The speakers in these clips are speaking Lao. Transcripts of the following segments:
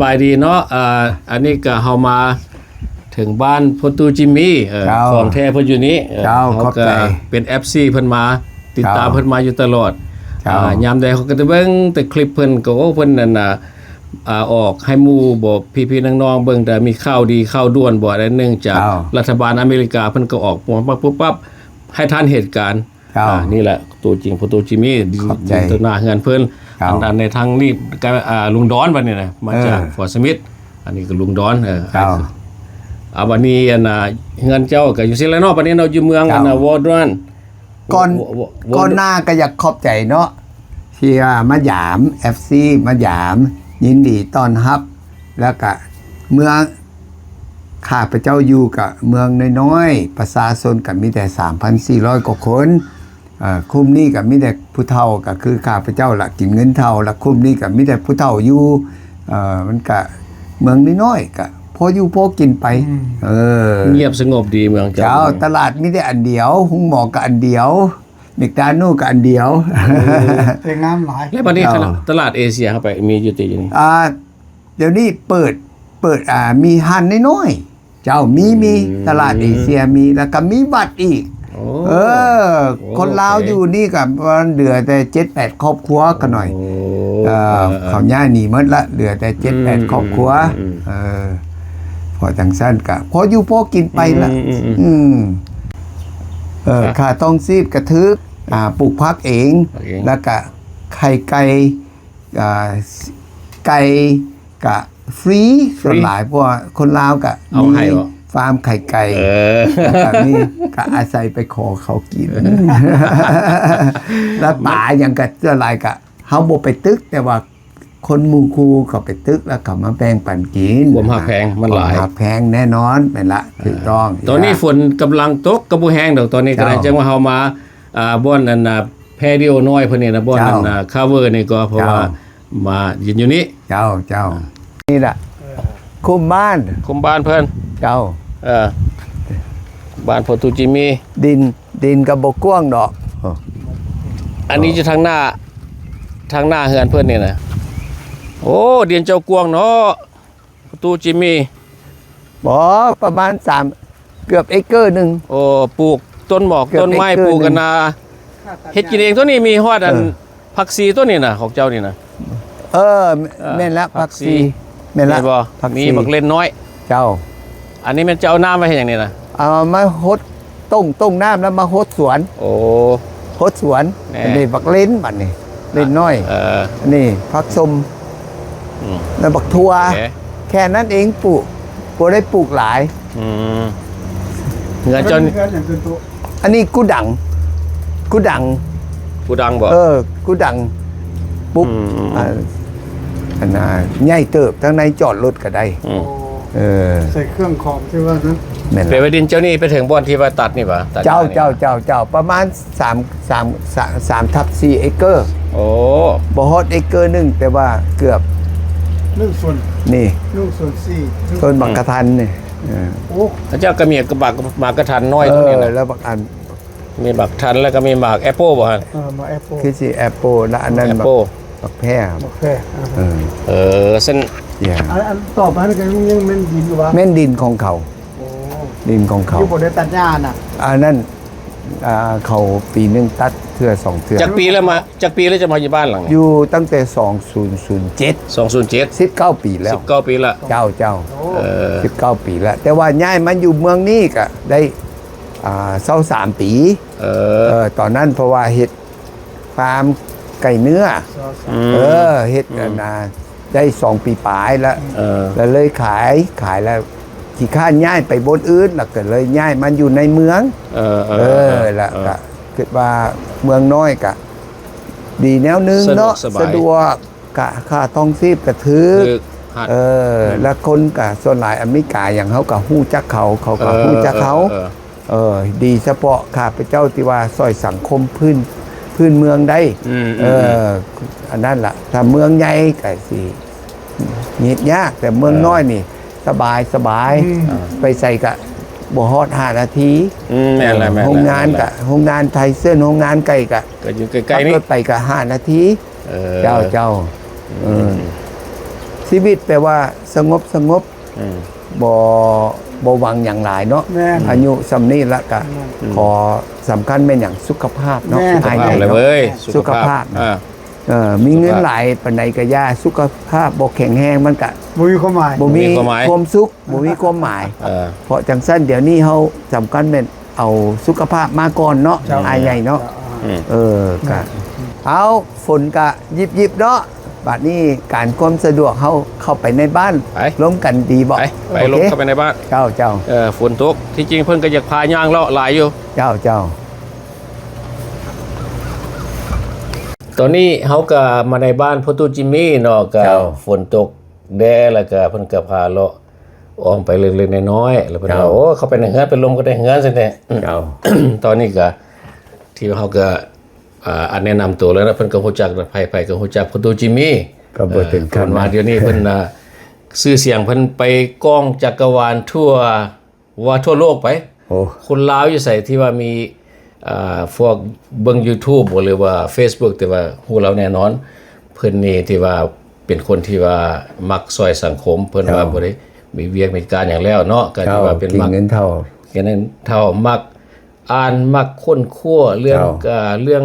ສະບາຍດີເນາະ ອ່າ ອັນນີ້ກໍເຮົາມາເຖິງບ້ານພໍ່ຕູ້ຈິມມີ ເອີ ເຈົ້າ ຂອງແທ້ເພິ່ນຢູ່ນີ້ ເອີ ເຈົ້າ ເຮົາກໍ ຂອບໃຈ ເປັນເອັຟຊີເພິ່ນມາ ຕິດຕາມ ເຈົ້າ ເພິ່ນມາຢູ່ຕະຫຼອດ ເຈົ້າ ອ່າ ຍາມໃດເຮົາກໍຈະເບິ່ງແຕ່ຄລິບເພິ່ນ ກໍ ໂອ້ ເພິ່ນນັ້ນນະ ອ່າ ອອກໃຫ້ໝູ່ບໍ ພີ່ໆນ້ອງໆເບິ່ງ ແຕ່ມີຂ່າວດີຂ່າວດ່ວນບໍ ອັນໜຶ່ງຈາກ ເຈົ້າ ລັດຖະບານອາເມລິກາ ເພິ່ນກໍອອກປຸບປັບ ປຸບປັບ ໃຫ້ທັນເຫດການ ເຈົ້າ ອ່າ ນີ້ແຫຼະ ຕົວຈິງ ພໍ່ຕູ້ຈິມມີ ຂອບໃຈ ຢູ່ຕໍ່ໜ້າເຮືອນເພິ່ນ ເຈົ້າ ອັນ ອັນໃນທາງນີ້ກໍ ອ່າ ລຸງດອນບັດນີ້ນະ ມາຈາກ ເອີ ຟໍດສະມິດ ອັນນີ້ກໍລຸງດອນ ເອີ ເຈົ້າ ອ່າ ບັດນີ້ ອັນ ອ່າ ເຮືອນເຈົ້າກໍຢູ່ຊີ້ແຫຼະເນາະ ບັດນີ້ເນາະ ຢູ່ເມືອງ ເຈົ້າ ອັນ ວອດດອນ ກ່ອນ ວ- ວ- ກ່ອນໜ້າກໍຢາກຂອບໃຈເນາະ ທີ່ວ່າມາຢາມ ເອັຟຊີ ມາຢາມ ຍິນດີຕ້ອນຮັບ ແລ້ວກະເມືອງ ຂ້າພະເຈົ້າຢູ່ກະເມືອງນ້ອຍໆ ປະຊາຊົນກະມີແຕ່ສາມພັນສີ່ຮ້ອຍກວ່າຄົນ ເອີ ຄຸ້ມນີ້ກະມີແຕ່ຜູ້ເຖົ້າ ກະຄືຂ້າພະເຈົ້າລະກິນເງິນເຖົ້າ ລະຄຸ້ມນີ້ກະມີແຕ່ຜູ້ເຖົ້າຢູ່ ເອີ ມັນກະເມືອງນ້ອຍໆ ກະພໍຢູ່ພໍກິນໄປ ອືມ ເອີ ງຽບສະຫງົບດີເມືອງເຈົ້າ ເຈົ້າ ຕະຫຼາດມີແຕ່ອັນດຽວ ໂຮງໝໍກໍອັນດຽວ ແມັກດາໂນກໍອັນດຽວ ເອີ ແຕ່ງາມຫຼາຍ ແລ້ວບັດນີ້ ເຈົ້າ ຕະຫຼາດເອເຊຍເຮົາໄປມີຢູ່ຕິຢູ່ນີ້ ອ່າ ດຽວນີ້ເປີດ ເປີດ ອ່າ ມີຮ້ານນ້ອຍໆ ເຈົ້າ ມີ ມີ ອືມ ຕະຫຼາດເອເຊຍມີ ແລ້ວກໍມີວັດອີກ ໂອ້ ເອີ ໂອ້ ຄົນລາວ ໂອເຄ ຢູ່ນີ້ກໍປະມານເຫຼືອແຕ່ເຈັດແປດຄອບຄົວກໍໜ້ອຍ ໂອ້ ເອີ ເອີ ເຂົາຍ້າຍໜີໝົດລະ ເຫຼືອແຕ່ເຈັດແປດ ອືມ ຄອບຄົວ ອືມ ເອີ ເພາະຈັ່ງຊັ້ນກໍພໍຢູ່ພໍກິນໄປລະ ອືມ ອືມ ອືມ ເອີ ອ່ະ ຄ່າຄອງຊີບກໍຖືກ ອ່າ ປູກຜັກເອງ ເອງ ແລ້ວກໍໄຂ່ໄກ່ ອ່າ ໄກ່ກະຟຣີ ຟຣີ ສ່ວນຫຼາຍ ເພາະວ່າຄົນລາວກະ ເອົາໃຫ້ ມີ ບໍ່ ຟາມໄຂ່ໄກ່ ເອີ ແລ້ວກະມີ ກະອາໄສໄປຂໍເຂົາກິນ ແລ້ວປາຫຍັງກະສ່ວນຫຼາຍກະເຮົາບໍ່ໄປຕຶກ ແຕ່ວ່າຄົນໝູ່ຄູ່ເຂົາໄປຕຶກ ແລ້ວເຂົາມາແບ່ງປັນກິນ ຄວາມຮັກແພງມັນຫຼາຍ ຄວາມຮັກແພງແນ່ນອນ ແມ່ນລະ ອ່າ ຖືກຕ້ອງ ຕອນນີ້ຝົນກຳລັງຕົກ ກໍບໍ່ແຮງດອກ ຕອນນີ້ກໍໄດ້ ເຈົ້າ ຈັ່ງວ່າເຮົາມາ ອ່າ ບ່ອນອັນນ່າ ແພດິໂອນ້ອຍເພິ່ນນີ້ນະ ບ່ອນ ເຈົ້າ ອັນນ່າ ຄາເວີນີ້ກໍ ເພາະວ່າ ເຈົ້າ ມາຢືນຢູ່ນີ້ ເຈົ້າ ເຈົ້າ ອ່າ ນີ້ລະ ຄຸ້ມບ້ານ ຄຸ້ມບ້ານເພິ່ນ ເຈົ້າ ເອີ ບ້ານພໍ່ຕູ້ຈິມມີ ດິນ ດິນກໍບໍ່ກວ້າງດອກ ເອີ ອັນນີ້ຢູ່ທາງໜ້າ ທາງໜ້າເຮືອນເພິ່ນນີ້ນະ ໂອ້ ດິນເຈົ້າກວ້າງເນາະ ຕູ້ຈິມມີ ບໍ່ ປະມານສາມ ເກືອບເອເກີໜຶ່ງ ໂອ້ ປູກຕົ້ນໝອກ ເກືອບ ຕົ້ນໄມ້ ເອເກີໜຶ່ງ ປູກອັນນ່າ ເຮັດກິນເອງ ຕົວນີ້ມີຮອດອັນ ເອີ ຜັກຊີຕົວນີ້ນະ ຂອງເຈົ້ານີ້ນະ ເອີ ເອີ ແມ່ນລະ ຜັກຊີ ຜັກຊີ ແມ່ນລະ ມີບໍ່? ຜັກຊີ ມີບັກເລັ່ນນ້ອຍ ເຈົ້າ ອັນນີ້ແມ່ນເຈົ້າເອົານ້ຳໄວ້ເຮັດຫຍັງນີ້ນະ? ເອົາມາຫົດ ຕົ້ງ ຕົ້ງນ້ຳແລ້ວມາຫົດສວນ ໂອ້ ຫົດສວນ ແນ່ ອັນນີ້ບັກເລັ່ນ ບັດນີ້ເລັ່ນນ້ອຍ ເອີ ອັນນີ້ຜັກສົ້ມ ອືມ ແລ້ວບັກຖົ່ວ ໂອເຄ ແຄ່ນັ້ນເອງ ປູກ ບໍ່ໄດ້ປູກຫຼາຍ ອືມ ເຮືອນເຈົ້ານີ້ ເຮືອນຫຍັງເປັນໂຕ ອັນນີ້ກູດັງ ກູດັງ ກູດັງບໍ່? ເອີ ກູດັງ ປຸກ ອືມ ອືມ ອ່າ ອັນນ່າ ໃຫຍ່ເຕີບ ທາງໃນຈອດລົດກໍໄດ້ ອືມ ໂອ້ ເອີ ໃສ່ເຄື່ອງຂອງທີ່ວ່ານັ້ນ ແມ່ນລະ ແປວ່າດິນເຈົ້ານີ້ໄປເຖິງບ່ອນທີ່ວ່າຕັດນີ້ຫວາ? ຕັດ ເຈົ້າ ນີ້ຫວາ? ເຈົ້າ ເຈົ້າ ເຈົ້າ ປະມານສາມ ສາມ ສາມ ສາມທັບສີ່ເອເກີ ໂອ້ ບໍ່ຮອດເອເກີໜຶ່ງ ແຕ່ວ່າເກືອບ ໜຶ່ງສ່ວນ ນີ້ ໜຶ່ງສ່ວນສີ່ ຕົ້ນໝາກກະທັນນີ້ ອືມ ເອີ ໂອ້ ເຈົ້າກໍມີໝາກ ໝາກກະທັນນ້ອຍ ເອີ ຕົວນີ້ນະ ແລ້ວບັກອັນ ມີໝາກທັນ ແລ້ວກໍມີໝາກແອັບເປິ້ນບໍ່ຫັ້ນ? ເອີ ໝາກແອັບເປິ້ນ ຄືຊິແອັບເປິ້ນ ແລ້ວອັນນັ້ນ ໝາກແອັບເປິ້ນ ໝາກ ໝາກແພ ໝາກແພ ອ່າຮະ ເອີ ເອີ ເຊັ່ນ ຢ່າ ອັນ ອັນຕໍ່ໄປນັ້ນກໍຍັງແມ່ນດິນຢູ່ຫວາ? ແມ່ນດິນຂອງເຂົາ ໂອ້ ດິນຂອງເຂົາ ຢູ່ບໍ່ໄດ້ຕັດຫຍ້ານະ? ອັນນັ້ນ ອ່າ ເຂົາປີໜຶ່ງຕັດເທື່ອສອງເທື່ອ ຈັກປີແລ້ວມາ ຈັກປີແລ້ວຈະມາຢູ່ບ້ານຫຼັງນີ້? ຢູ່ຕັ້ງແຕ່ສອງພັນ ສອງພັນເຈັດ ສອງພັນເຈັດ ສິບເກົ້າປີແລ້ວ ສິບເກົ້າປີລະ ເຈົ້າ ເຈົ້າ ໂອ້ ເອີ ສິບເກົ້າປີລະ ແຕ່ວ່າຍ້າຍມາຢູ່ເມືອງນີ້ກະໄດ້ ອ່າ ຊາວສາມປີ ເອີ ເອີ ຕອນນັ້ນເພາະວ່າເຮັດຟາມໄກ່ເນື້ອ ອືມ ເອີ ເຮັດ ອືມ ອັນນ່າ ໄດ້ສອງປີປາຍລະ ເອີ ລະເລີຍຂາຍ ຂາຍລະຂີ້ຄ້ານຍ້າຍໄປບ່ອນອື່ນ ລະກໍເລີຍຍ້າຍມາຢູ່ໃນເມືອງ ເອີ ເອີ ເອີ ລະ ເອີ ກະຄິດວ່າເມືອງນ້ອຍກະດີແນວໜຶ່ງເນາະ ສະດວກສະບາຍ ສະດວກ ກະຄ່າຄອງຊີບກະຖືກ ຖືກ ເອີ ອືມ ແລະຄົນກະສ່ວນຫຼາຍອາເມລິກາຫຍັງ ເຮົາກະຮູ້ຈັກເຂົາ ເຂົາກະ ເອີ ຮູ້ຈັກເຮົາ ເອີ ເອີ ເອີ ດີສະເພາະຂ້າພະເຈົ້າທີ່ວ່າຊ່ອຍສັງຄົມພື້ນ ພື້ນເມືອງໄດ້ ອືມ ເອີ ອືມ ອັນນັ້ນລະ ຖ້າເມືອງໃຫຍ່ກະຊິຫຍຸ້ງຍາກ ແຕ່ເມືອງ ເອີ ນ້ອຍນີ້ສະບາຍ ສະບາຍ ອືມ ໄປໃສກະບໍ່ຮອດຫ້ານາທີ ອືມ ແມ່ນແລ້ວ ແມ່ນແລ້ວ ໂຮງງານກະ ແມ່ນແລ້ວ ໂຮງງານໄທເຊິນ ໂຮງງານໄກ່ກະ ກະຢູ່ໃກ້ໆນີ້ ຂັບລົດໄປກະຫ້ານາທີ ເອີ ເຈົ້າ ເຈົ້າ ອືມ ເອີ ຊີວິດແປວ່າສະຫງົບ ສະຫງົບ ອືມ ບໍ່ ບໍ່ຫວັງຫຍັງຫຼາຍເນາະ ແມ່ນ ອາຍຸສ່ຳນີ້ລະກະ ແມ່ນ ຂໍສຳຄັນແມ່ນຫຍັງ ສຸຂະພາບເນາະ ແມ່ນ ອ້າຍໃຫຍ່ເນາະ ສຸຂະພາບ ສຸຂະພາບ ເອີ ມີເງິນຫຼາຍປານໃດກະຢ່າ ສຸຂະພາບບໍ່ແຂງແຮງ ມັນກະບໍ່ມີຄວາມໝາຍ ບໍ່ມີຄວາມໝາຍ ຄວາມສຸກ ບໍ່ມີຄວາມໝາຍ ເອີ ເພາະຈັ່ງຊັ້ນ ດຽວນີ້ເຮົາສຳຄັນແມ່ນເອົາສຸຂະພາບມາກ່ອນເນາະ ເຈົ້າ ອ້າຍໃຫຍ່ເນາະ ເຈົ້າ ອືມ ເອີ ກະ ເອົາ ຝົນກະຍິບໆເນາະ ບາດນີ້ການຄວາມສະດວກ ເຮົາເຂົ້າໄປໃນບ້ານ ໄປ ລົມກັນດີບໍ່? ໄປ ໄປລົມເຂົ້າໄປໃນບ້ານ ເຈົ້າ ເຈົ້າ ເອີ ຝົນຕົກ ທີ່ຈິງເພິ່ນກະຢາກພາຍ່າງເລາະຫຼາຍຢູ່ ເຈົ້າ ເຈົ້າ ຕອນນີ້ເຮົາກະມາໃນບ້ານພໍ່ຕູ້ຈິມມີເນາະ ກະ ເຈົ້າ ຝົນຕົກແດ່ ລະກະເພິ່ນກະພາເລາະອ້ອມໄປເລັກໆນ້ອຍໆ ລະເພິ່ນວ່າ ເຈົ້າ ໂອ້ ເຂົ້າໄປໃນເຮືອນ ໄປລົມກັນໃນເຮືອນຊັ້ນແທ້ ເຈົ້າ ຕອນນີ້ກະ ທີ່ເຮົາກະ ອ່າ ອັນແນະນຳໂຕແລ້ວເນາະ ເພິ່ນກະຮູ້ຈັກ ໃຜໆກະຮູ້ຈັກພໍ່ຕູ້ຈິມມີ ກະບໍ່ເຖິງຂັ້ນ ເພິ່ນມາດຽວນີ້ເພິ່ນ ອ່າ ຊື່ສຽງເພິ່ນໄປກ້ອງຈັກກະວານທົ່ວ ວ່າທົ່ວໂລກໄປ ໂອ້ ຄົນລາວຢູ່ໃສທີ່ວ່າມີ ອ່າ ພວກເບິ່ງຢູທູບ ຫຼືວ່າເຟສບຸກ ແຕ່ວ່າຮູ້ລາວແນ່ນອນ ເພິ່ນນີ້ທີ່ວ່າເປັນຄົນທີ່ວ່າມັກຊ່ອຍສັງຄົມ ເພິ່ນວ່າ ເຈົ້າ ບໍ່ໄດ້ມີວຽກມີການຫຍັງແລ້ວເນາະ ກະ ເຈົ້າ ທີ່ວ່າເປັນ ກິນ ມັກ ເງິນເຖົ້າ ກິນເງິນເຖົ້າ ມັກ ອ່ານ ມັກຄົ້ນຄວ້າເລື່ອງ ເຈົ້າ ເອີ ເລື່ອງ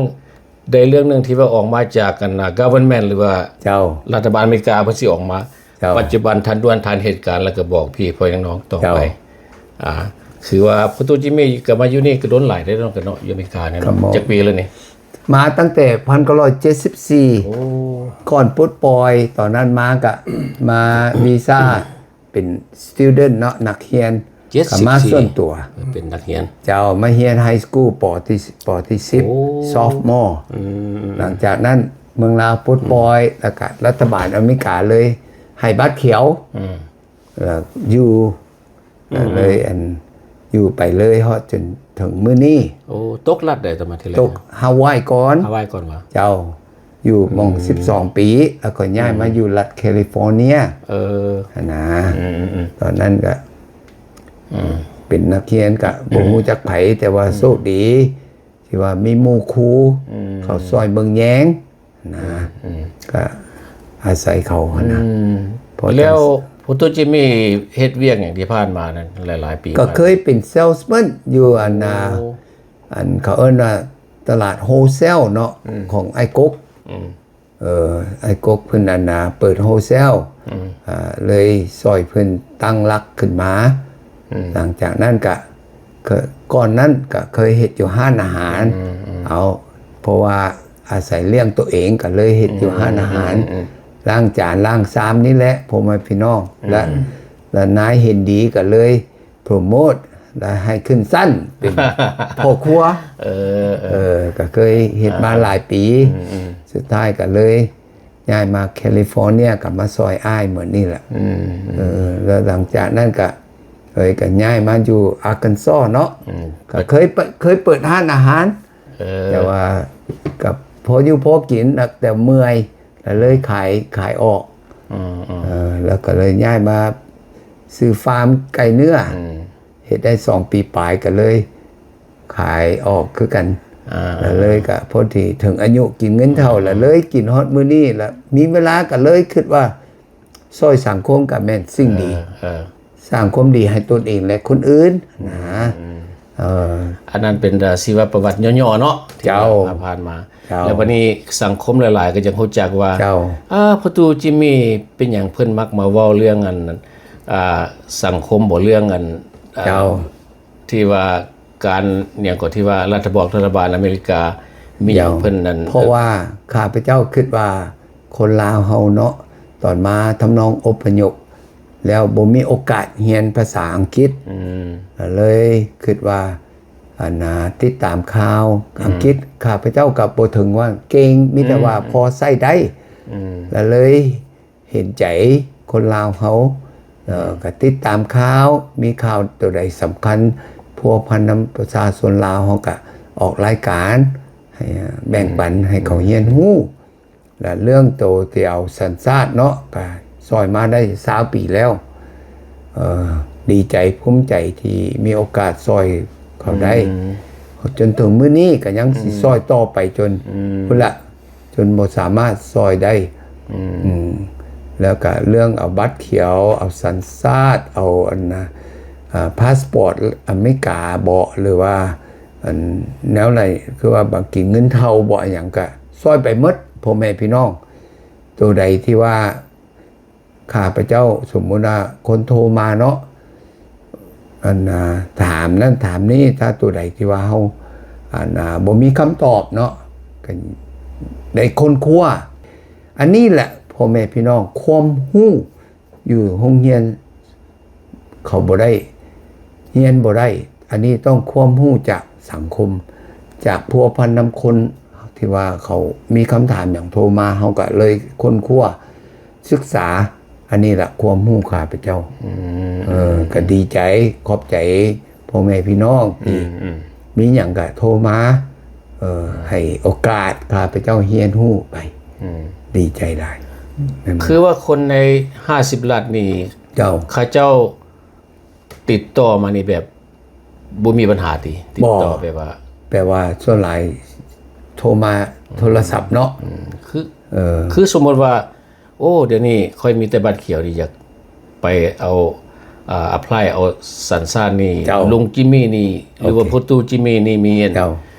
ໃດເລື່ອງໜຶ່ງທີ່ວ່າອອກມາຈາກ ອັນ government ຫຼືວ່າ ເຈົ້າ ລັດຖະບານອາເມລິກາເພິ່ນຊິອອກມາ ເຈົ້າ ປັດຈຸບັນທັນດ່ວນທັນເຫດການ ແລ້ວກະບອກພີ່ພໍ່ນ້ອງໆຕໍ່ໄປ ເຈົ້າ ອ່າ ຄືວ່າພໍ່ຕູ້ຈິມມີກະມາຢູ່ນີ້ກະດົນຫຼາຍແລ້ວເນາະ ກະເນາະ ຢູ່ອາເມລິການີ້ເນາະ ກະ ຈັກປີແລ້ວນີ້? ມາຕັ້ງແຕ່ພັນເກົ້າຮ້ອຍເຈັດສິບສີ່ ໂອ້ ກ່ອນປົດປ່ອຍ ຕອນນັ້ນມາກະມາວີຊາ ເປັນ student ເນາະ ນັກຮຽນ ເຈັດສິບສີ່ ກະມາສ່ວນຕົວ ເປັນນັກຮຽນ ເຈົ້າ ມາຮຽນ high school ປໍທີ ປໍທີສິບ ໂອ້ sophomore ອືມ ຫຼັງຈາກນັ້ນເມືອງລາວປົດປ່ອຍ ອືມ ແລ້ວກະລັດຖະບານອາເມລິກາເລີຍໃຫ້ບັດຂຽວ ອືມ ແລ້ວຢູ່ ອືມ ເລີຍ ອັນ ຢູ່ໄປເລີຍຮອດຈົນເຖິງມື້ນີ້ ໂອ້ ຕົກລັດໃດຕອນມາທີແລກ? ຕົກຮາວາຍກ່ອນ ຮາວາຍກ່ອນຫວາ? ເຈົ້າ ຢູ່ໝ່ອງ ອືມ ສິບສອງປີ ແລ້ວກໍຍ້າຍມາ ອືມ ຢູ່ລັດແຄລິຟໍເນຍ ເອີ ຫັ້ນນາ ອືມໆໆ ຕອນນັ້ນກະ ອືມ ເປັນນັກຮຽນກະ ອືມ ບໍ່ຮູ້ຈັກໃຜ ແຕ່ວ່າ ອືມ ໂຊກດີທີ່ວ່າມີໝູ່ຄູ ອືມ ເຂົາຊ່ອຍເບິ່ງແຍງນະ ອືມ ກະອາໄສເຂົາຫັ້ນນະ ອືມ ເພາະ ແລ້ວ ຈັ່ງ ພໍ່ຕູ້ຈິມມີເຮັດວຽກຫຍັງທີ່ຜ່ານມານັ້ນ ຫຼາຍໆປີ ກະເຄີຍເປັນ salesman ຢູ່ ອັນນາ ໂອ້ ອັນເຂົາເອີ້ນວ່າຕະຫຼາດ wholesale ເນາະ ອືມ ຂອງອ້າຍກົກ ອືມ ເອີ ອ້າຍກົກເພິ່ນ ອັນນາ ເປີດ wholesale ອືມ ອ່າ ເລີຍຊ່ອຍເພິ່ນຕັ້ງຫຼັກຂຶ້ນມາ ອືມ ຫຼັງຈາກນັ້ນກະ ເຄີຍ ກ່ອນນັ້ນກະເຄີຍເຮັດຢູ່ຮ້ານອາຫານ ອືມໆ ເອົາ ເພາະວ່າອາໄສລ້ຽງໂຕເອງ ກະເລີຍເຮັດຢູ່ ອືມ ຮ້ານອາຫານ ອືມໆ ລ້າງຈານລ້າງຊາມນີ້ແຫຼະ ພໍ່ແມ່ພີ່ນ້ອງ ອືມ ແລະ ແລະນາຍເຫັນດີກະເລີຍ promote ແລະໃຫ້ຂຶ້ນຊັ້ນເປັນພໍ່ຄົວ ເອີ ເອີ ເອີ ກະເຄີຍເຮັດມາ ອ່າ ຫຼາຍປີ ອືມໆ ສຸດທ້າຍກະເລີຍຍ້າຍມາແຄລິຟໍເນຍ ກະມາຊ່ອຍອ້າຍໝົດນີ້ແຫຼະ ອືມໆ ເອີ ແລ້ວຫຼັງຈາກນັ້ນກະ ເອີຍ ກະຍ້າຍມາຢູ່ Arkansas ເນາະ ອືມ ກະເຄີຍເປີດ ເຄີຍເປີດຮ້ານອາຫານ ເອີ ແຕ່ວ່າກະພໍຢູ່ພໍກິນ ແຕ່ເມື່ອຍ ລະເລີຍຂາຍ ຂາຍອອກ ອືມໆ ເອີ ລະກະເລີຍຍ້າຍມາຊື້ຟາມໄກ່ເນື້ອ ອືມ ເຮັດໄດ້ສອງປີປາຍ ກະເລີຍຂາຍອອກຄືກັນ ອ່າ ລະເລີຍກະພໍດີເຖິງອາຍຸກິນເງິນເຖົ້າ ອືມ ລະເລີຍກິນຮອດມື້ນີ້ ລະມີເວລາ ກະເລີຍຄິດວ່າ ຊ່ອຍສັງຄົມກະແມ່ນສິ່ງດີ ເອີ ເອີ ສ້າງຄວາມດີໃຫ້ຕົນເອງ ແລະ ຄົນອື່ນນະ ອືມ ເອີ ອັນນັ້ນເປັນ ເອີ ຊີວະປະຫວັດຫຍໍ້ໆເນາະ ທີ່ ເຈົ້າ ຜ່ານມາ ເຈົ້າ ແລ້ວບັດນີ້ສັງຄົມຫຼາຍໆກະຍັງຮູ້ຈັກວ່າ ເຈົ້າ ອາ ພໍ່ຕູ້ຈິມມີ ເປັນຫຍັງເພິ່ນມັກມາເວົ້າເລື່ອງ ອັນ ອາ ສັງຄົມບໍ ເລື່ອງ ອັນ ເຈົ້າ ທີ່ວ່າການຫຍັງກໍ ທີ່ວ່າລັດຖະບອກ ລັດຖະບານອາເມລິກາ ມີຫຍັງ ເຈົ້າ ເພິ່ນນັ້ນ ເພາະວ່າຂ້າພະເຈົ້າຄິດວ່າ ຄົນລາວເຮົາເນາະ ຕອນມາທຳນອງອົບພະຍົບ ແລ້ວບໍ່ມີໂອກາດຮຽນພາສາອັງກິດ ອືມ ກະເລີຍຄິດວ່າ ອັນນາ ຕິດຕາມຂ່າວ ອືມ ອັງກິດ ຂ້າພະເຈົ້າກະບໍ່ເຖິງວ່າເກັ່ງ ມີແຕ່ວ່າ ອືມ ພໍໃຊ້ໄດ້ ອືມ ລະເລີຍເຫັນໃຈຄົນລາວເຮົາ ເອີ ກະຕິດຕາມຂ່າວ ມີຂ່າວໂຕໃດສຳຄັນ ພົວພັນນຳປະຊາຊົນລາວ ເຮົາກະອອກລາຍການ ໃຫ້ ແບ່ງປັນ ອືມ ໃຫ້ເຂົາຮຽນຮູ້ ແລະ ເລື່ອງໂຕທີ່ເອົາສັນຊາດເນາະ ກະຊ່ອຍມາໄດ້ຊາວປີແລ້ວ ເອີ ດີໃຈພູມໃຈທີ່ມີໂອກາດຊ່ອຍເຂົາໄດ້ ອືມ ຈົນເຖິງມື້ນີ້ກະຍັງຊິ ອືມ ຊ່ອຍຕໍ່ໄປຈົນ ອືມ ພຸ້ນລະ ຈົນບໍ່ສາມາດຊ່ອຍໄດ້ ອືມ ອືມ ແລ້ວກະເລື່ອງເອົາບັດຂຽວ ເອົາສັນຊາດ ເອົາອັນນະ ອາ ພາສປອດອາເມລິກາເບາະ ຫຼືວ່າອັນແນວໃດ ຄືວ່າບາງກີເງິນເທົາເບາະ ຫຍັງກະຊ່ອຍໄປໝົດ ພໍ່ແມ່ພີ່ນ້ອງ. ໂຕໃດທີ່ວ່າ ຂ້າພະເຈົ້າ ສົມມຸດວ່າຄົນໂທມາເນາະ ອັນນາ ຖາມນັ້ນຖາມນີ້ ຖ້າໂຕໃດທີ່ວ່າເຮົາ ອັນນາ ບໍ່ມີຄຳຕອບເນາະ ກໍໄດ້ຄົ້ນຄວ້າ. ອັນນີ້ແຫຼະ ພໍ່ແມ່ພີ່ນ້ອງ ຄວາມຮູ້ຢູ່ໂຮງຮຽນ ເຂົາບໍ່ໄດ້ ຮຽນບໍ່ໄດ້. ອັນນີ້ຕ້ອງຄວາມຮູ້ຈາກສັງຄົມ ຈາກພົວພັນນຳຄົນ ທີ່ວ່າເຂົາມີຄຳຖາມຫຍັງໂທມາ ເຮົາກໍເລີຍຄົ້ນຄວ້າສຶກສາ. ອັນນີ້ລະຄວາມຮູ້ຂ້າພະເຈົ້າ. ອືມ ເອີ ອືມ ກໍດີໃຈ ຂອບໃຈພໍ່ແມ່ພີ່ນ້ອງທີ່ ອືມ ອືມ ມີຫຍັງກໍໂທມາ ເອີ ໃຫ້ໂອກາດຂ້າພະເຈົ້າຮຽນຮູ້ໄປ. ອືມ ດີໃຈຫຼາຍ. ແມ່ນບໍ່? ຄືວ່າຄົນໃນຫ້າສິບລັດນີ້ ເຈົ້າ ເຂົາເຈົ້າ ຕິດຕໍ່ມານີ້ແບບບໍ່ມີບັນຫາຕິ? ຕິດຕໍ່ ບໍ່ ແບບວ່າ ແປວ່າສ່ວນຫຼາຍໂທມາ ອືມ ໂທລະສັບເນາະ. ອືມ ຄື ເອີ ຄືສົມມຸດວ່າ ໂອ້ ດຽວນີ້ຂ້ອຍມີແຕ່ບັດຂຽວນີ້ ຢາກໄປເອົາ ອ່າ ແອັບພລາຍເອົາສັນຊາດນີ້ ເຈົ້າ ລຸງຈິມມີນີ້ ໂອເຄ ຫຼືວ່າພໍ່ຕູ້ຈິມມີນີ້ ມີອັນ ເຈົ້າ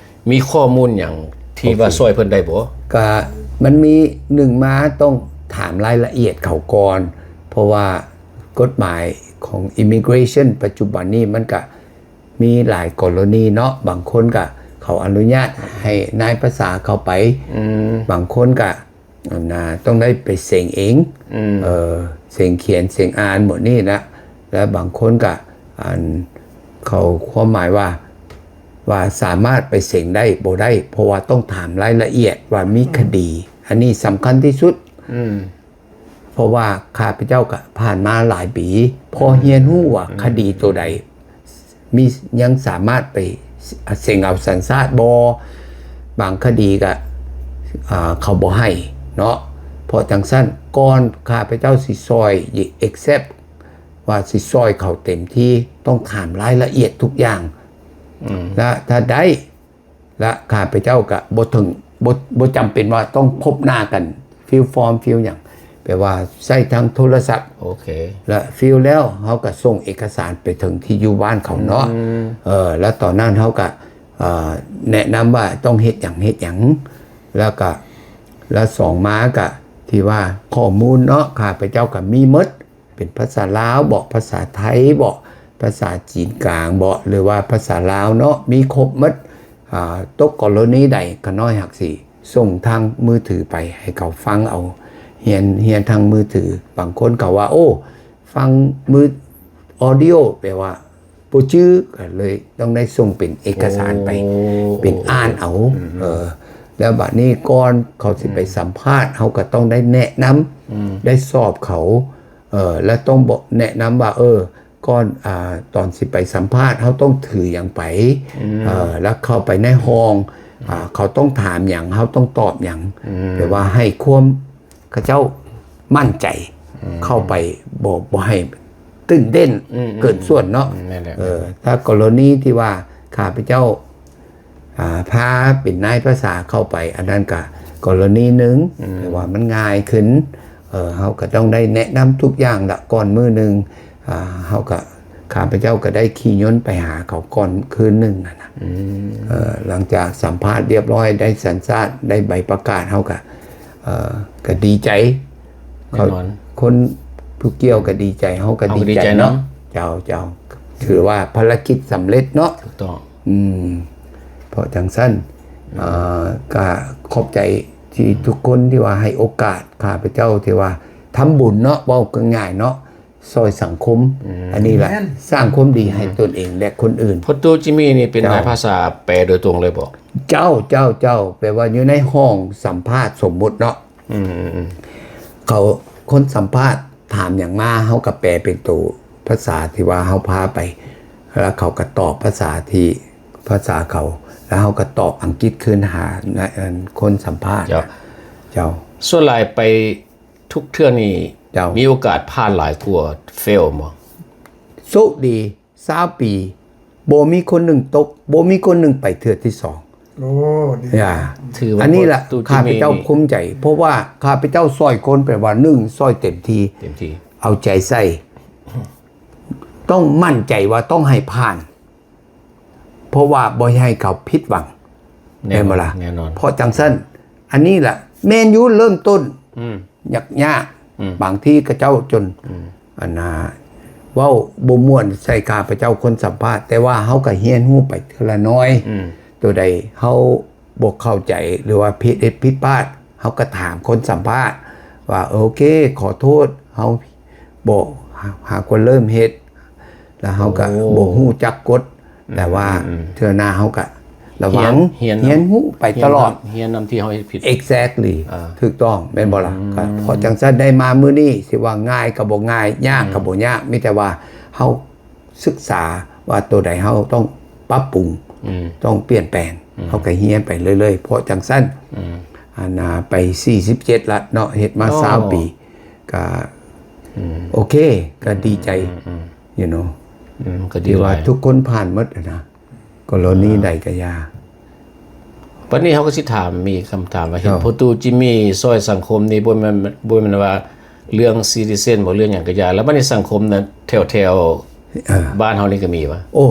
ມີຂໍ້ມູນຫຍັງທີ່ ໂອເຄ ວ່າຊ່ອຍເພິ່ນໄດ້ບໍ່? ກະມັນມີ ໜຶ່ງມາຕ້ອງຖາມລາຍລະອຽດເຂົາກ່ອນ ເພາະວ່າ ກົດໝາຍຂອງ immigration ປັດຈຸບັນນີ້ ມັນກະມີຫຼາຍກໍລະນີເນາະ. ບາງຄົນກະເຂົາອະນຸຍາດໃຫ້ນາຍພາສາເຂົ້າໄປ. ອືມ ບາງຄົນກະ ອັນນາ ຕ້ອງໄດ້ໄປເສັງເອງ. ອືມ ເອີ ເສັງຂຽນ ເສັງອ່ານໝົດນີ້ນະ. ແລະບາງຄົນກະ ອັນ ເຂົາ ຄວາມໝາຍວ່າ ວ່າສາມາດໄປເສັງໄດ້ບໍ່ໄດ້ ເພາະວ່າຕ້ອງຖາມລາຍລະອຽດວ່າມີຄະດີ. ອືມ ອັນນີ້ສຳຄັນທີ່ສຸດ. ອືມ ເພາະວ່າຂ້າພະເຈົ້າກະຜ່ານມາຫຼາຍປີ ພໍຮຽນຮູ້ວ່າ ອືມ ຄະດີໂຕໃດມີ ຍັງສາມາດໄປເສັງເອົາສັນຊາດບໍ່. ບາງຄະດີກະ ອ່າ ເຂົາບໍ່ໃຫ້ເນາະ. ເພາະຈັ່ງຊັ້ນ ກ່ອນຂ້າພະເຈົ້າຊິຊ່ອຍ accept ວ່າຊິຊ່ອຍເຂົາເຕັມທີ່ ຕ້ອງຖາມລາຍລະອຽດທຸກຢ່າງ. ອືມ ແລະຖ້າໄດ້ ແລະຂ້າພະເຈົ້າກະບໍ່ເຖິງ ບໍ່ ບໍ່ຈຳເປັນວ່າຕ້ອງພົບໜ້າກັນ fill form fill ຫຍັງ ແປວ່າໃຊ້ທາງໂທລະສັບ. ໂອເຄ ແລະ fill ແລ້ວເຮົາກະສົ່ງເອກະສານໄປເຖິງທີ່ຢູ່ບ້ານເຂົາເນາະ. ອືມ ເອີ ແລະຕອນນັ້ນເຮົາກະ ເອີ ແນະນຳວ່າຕ້ອງເຮັດຫຍັງ ເຮັດຫຍັງ. ແລ້ວກະ ແລະສອງມາກະ ທີ່ວ່າຂໍ້ມູນເນາະ ຂ້າພະເຈົ້າກະມີໝົດ ເປັນພາສາລາວເບາະ ພາສາໄທເບາະ ພາສາຈີນກາງເບາະ ຫຼືວ່າພາສາລາວເນາະ ມີຄົບໝົດ. ອ່າ ຕົກກໍລະນີໃດ ຂ້ານ້ອຍຫາກຊິສົ່ງທາງມືຖືໄປໃຫ້ເຂົາຟັງເອົາ ຮຽນ ຮຽນທາງມືຖື. ບາງຄົນເຂົາວ່າ ໂອ້ ຟັງມື audio ແປວ່າບໍ່ຈື່ ກໍເລີຍຕ້ອງໄດ້ສົ່ງເປັນເອກະສານໄປ ໂອ້ ເປັນອ່ານເອົາ. ອືມ ເອີ ແລ້ວບາດນີ້ກ່ອນເຂົາຊິໄປ ອືມ ສຳພາດ ເຮົາກໍຕ້ອງໄດ້ແນະນຳ ອືມ ໄດ້ສອບເຂົາ ເອີ ແລະຕ້ອງບອກ ແນະນຳວ່າ ເອີ ກ່ອນ ອ່າ ຕອນຊິໄປສຳພາດ ເຮົາຕ້ອງຖືຫຍັງໄປ ອືມ ເອີ ແລ້ວເຂົ້າໄປໃນຫ້ອງ ອ່າ ເຂົາຕ້ອງຖາມຫຍັງ ເຮົາຕ້ອງຕອບຫຍັງ ອືມ ແປວ່າໃຫ້ຄວາມ ເຂົາເຈົ້າໝັ້ນໃຈ ອືມ ເຂົ້າໄປ ບໍ່ ບໍ່ໃຫ້ຕື່ນເຕັ້ນ ອືມ ເກີນສ່ວນເນາະ. ອືມ ແມ່ນແຫຼະ ເອີ ຖ້າກໍລະນີທີ່ວ່າຂ້າພະເຈົ້າ ອ່າ ພາເປັນນາຍພາສາເຂົ້າໄປ ອັນນັ້ນກະກໍລະນີໜຶ່ງ ອືມ ແຕ່ວ່າມັນງ່າຍຂຶ້ນ. ເອີ ເຮົາກະຕ້ອງໄດ້ແນະນຳທຸກຢ່າງລະ ກ່ອນມື້ໜຶ່ງ ອ່າ ເຮົາກະ ຂ້າພະເຈົ້າກະໄດ້ຂີ່ຍົນໄປຫາເຂົາກ່ອນຄືນໜຶ່ງຫັ້ນນະ. ອືມ ເອີ ຫຼັງຈາກສຳພາດລຽບຮ້ອຍ ໄດ້ສັນຊາດ ໄດ້ໃບປະກາດ ເຮົາກະ ເອີ ກະດີໃຈ. ແນ່ນອນ ຄົນ ຄົນຜູ້ກ່ຽວກະດີໃຈ ເຮົາກະດີໃຈເນາະ. ເຈົ້າ ເຈົ້າ ຖືວ່າພາລະກິດສຳເລັດເນາະ. ຖືກຕ້ອງ. ອືມ ເພາະຈັ່ງຊັ້ນ ອືມ ເອີ ກະຂອບໃຈທີ່ ອືມ ທຸກຄົນທີ່ວ່າໃຫ້ໂອກາດຂ້າພະເຈົ້າ ທີ່ວ່າທຳບຸນເນາະ ເວົ້າງ່າຍໆເນາະ ຊ່ອຍສັງຄົມ. ອືມ ອັນນີ້ລະ ແມ່ນ ສ້າງຄວາມດີໃຫ້ ອືມ ຕົນເອງ ແລະ ຄົນອື່ນ. ພໍ່ຕູ້ຈິມມີນີ້ເປັນ ເຈົ້າ ນາຍພາສາແປໂດຍຕົງເລີຍບໍ່? ເຈົ້າ ເຈົ້າ ເຈົ້າ ແປວ່າຢູ່ໃນຫ້ອງສຳພາດ ສົມມຸດເນາະ. ອືມ ເຂົາ ຄົນສຳພາດຖາມຫຍັງມາ ເຮົາກະແປເປັນໂຕພາສາທີ່ວ່າເຮົາພາໄປ ແລ້ວເຂົາກະຕອບພາສາທີ່ ພາສາເຂົາ ແລ້ວເຮົາກະຕອບອັງກິດຄືນຫາ ອັນ ຄົນສຳພາດ. ເຈົ້າ ເຈົ້າ. ສ່ວນຫຼາຍໄປ ທຸກເທື່ອນີ້ ເຈົ້າ ມີໂອກາດຜ່ານຫຼາຍກວ່າ ເຟລ ບໍ່? ໂຊກດີ ຊາວປີ ບໍ່ມີຄົນໜຶ່ງຕົກ ບໍ່ມີຄົນໜຶ່ງໄປເທື່ອທີສອງ. ໂອ້ ດີ ຢ່າ ຖືວ່າ ອັນນີ້ລະ ບໍ່ ຕູ້ຈິມ ຂ້າພະເຈົ້າພູມໃຈ ເພາະວ່າຂ້າພະເຈົ້າຊ່ອຍຄົນ ແປວ່າ ໜຶ່ງ ຊ່ອຍເຕັມທີ່ ເຕັມທີ່ ເອົາໃຈໃສ່ ຕ້ອງໝັ້ນໃຈວ່າຕ້ອງໃຫ້ຜ່ານ ເພາະວ່າບໍ່ໃຫ້ເຂົາຜິດຫວັງ ແມ່ນບໍ່ລະ? ແນ່ນອນ ແນ່ນອນ ເພາະຈັ່ງຊັ້ນ ອັນນີ້ລະ ແມ່ນຢູ່ ເລີ່ມຕົ້ນ ອືມ ຍາກໆ ອືມ ບາງທີເຂົາເຈົ້າຈົນ ອືມ ອັນນ່າ ເວົ້າບໍ່ມ່ວນໃສ່ຂ້າພະເຈົ້າຄົນສຳພາດ ແຕ່ວ່າເຮົາກໍຮຽນຮູ້ໄປເທື່ອລະໜ້ອຍ ອືມ ໂຕໃດເຮົາບໍ່ເຂົ້າໃຈ ຫຼືວ່າຜິດ ເຮັດຜິດພາດ ເຮົາກໍຖາມຄົນສຳພາດວ່າ ໂອເຄ ຂໍໂທດ ເຮົາບໍ່ຫາ ຫາກວ່າເລີ່ມເຮັດ ແລ້ວເຮົາກໍ ໂອ້ ບໍ່ຮູ້ຈັກກົດ ແຕ່ວ່າ ອືມ ເທື່ອໜ້າເຮົາກະລະວັງ ຮຽນ ຮຽນນຳ ຮຽນຮູ້ໄປຕະຫຼອດ ຮຽນນຳ ຮຽນນຳທີ່ເຮົາເຮັດຜິດ Exactly ອ່າ ຖືກຕ້ອງ ແມ່ນບໍ່ລະ? ອືມ ກໍເພາະຈັ່ງຊັ້ນໄດ້ມາມື້ນີ້ ຊິວ່າງ່າຍກໍບໍ່ງ່າຍ ຍາກ ອືມ ກໍບໍ່ຍາກ ມີແຕ່ວ່າເຮົາສຶກສາວ່າໂຕໃດເຮົາຕ້ອງປັບປຸງ ອືມ ຕ້ອງປ່ຽນແປງ ອືມ ເຮົາກໍຮຽນໄປເລື້ອຍໆ ເພາະຈັ່ງຊັ້ນ ອືມ ອັນນ່າ ໄປສີ່ສິບເຈັດລະເນາະ ເຮັດມາ ໂອ້ ຊາວປີ ກະ ອືມ ໂອເຄ ກະດີໃຈ ອືມ ອືມ you know ອືມ ກະດີ ທີ່ວ່າ ຫຼາຍ ທຸກຄົນຜ່ານໝົດນະ ກໍລະນີ ອ່າ ໃດກະຢ່າ. ບັດນີ້ເຮົາກໍຊິຖາມ ມີຄຳຖາມວ່າ ເຫັນ ເຈົ້າ ພໍ່ຕູ້ຈິມມີຊ່ອຍສັງຄົມນີ້ ບໍ່ແມ່ນ ບໍ່ແມ່ນວ່າເລື່ອງ citizen ບໍ່ ເລື່ອງຫຍັງກະຢ່າ ແລ້ວບັດນີ້ສັງຄົມນະ ແຖວໆ ເອີ ບ້ານເຮົານີ້ກໍມີວະ? ໂອ້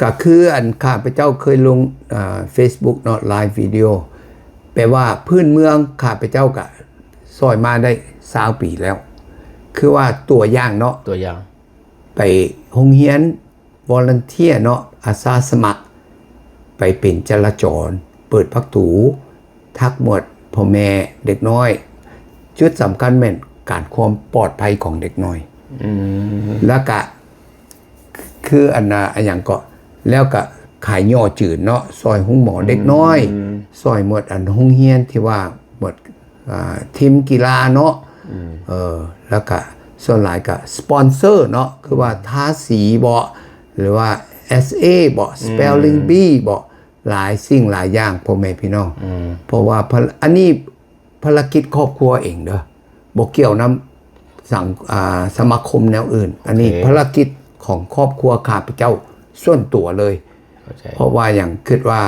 ກະຄືອັນຂ້າພະເຈົ້າເຄີຍລົງ ອ່າ Facebook ເນາະ live video ແປວ່າພື້ນເມືອງ ຂ້າພະເຈົ້າກະຊ່ອຍມາໄດ້ຊາວປີແລ້ວ ຄືວ່າຕົວຢ່າງເນາະ ຕົວຢ່າງ ໄປໂຮງຮຽນ volunteer ເນາະ ອາສາສະໝັກ ໄປເປັນຈະລາຈອນ ເປີດປະຕູ ທັກໝວດພໍ່ແມ່ເດັກນ້ອຍ ຈຸດສຳຄັນແມ່ນການຄວາມປອດໄພຂອງເດັກນ້ອຍ ອືມ ແລ້ວກະ ຄືອັນນ່າ ອະຫຍັງເກາະ ແລ້ວກະຂາຍຍໍ້ຈືນເນາະ ຊ່ອຍໂຮງໝໍເດັກນ້ອຍ ອືມ ຊ່ອຍໝວດອັນໂຮງຮຽນທີ່ວ່າໝວດ ອ່າ ທີມກິລາເນາະ ອືມ ເອີ ແລ້ວກະສ່ວນຫຼາຍກະສະປອນເຊີເນາະ ຄືວ່າທາສີບໍ ຫຼືວ່າ ເອສເອ ບໍ ອືມ spelling bee ບໍ ຫຼາຍສິ່ງຫຼາຍຢ່າງ ພໍ່ແມ່ພີ່ນ້ອງ ອືມ ເພາະວ່າພາລະ ອັນນີ້ ພາລະກິດຄອບຄົວເອງເດີ ບໍ່ກ່ຽວນຳສັງ ອ່າ ສະມາຄົມແນວອື່ນ ອັນນີ້ ໂອເຄ ພາລະກິດຂອງຄອບຄົວຂ້າພະເຈົ້າສ່ວນຕົວເລີຍ ເຂົ້າໃຈ ເພາະວ່າຫຍັງ ຄິດວ່າ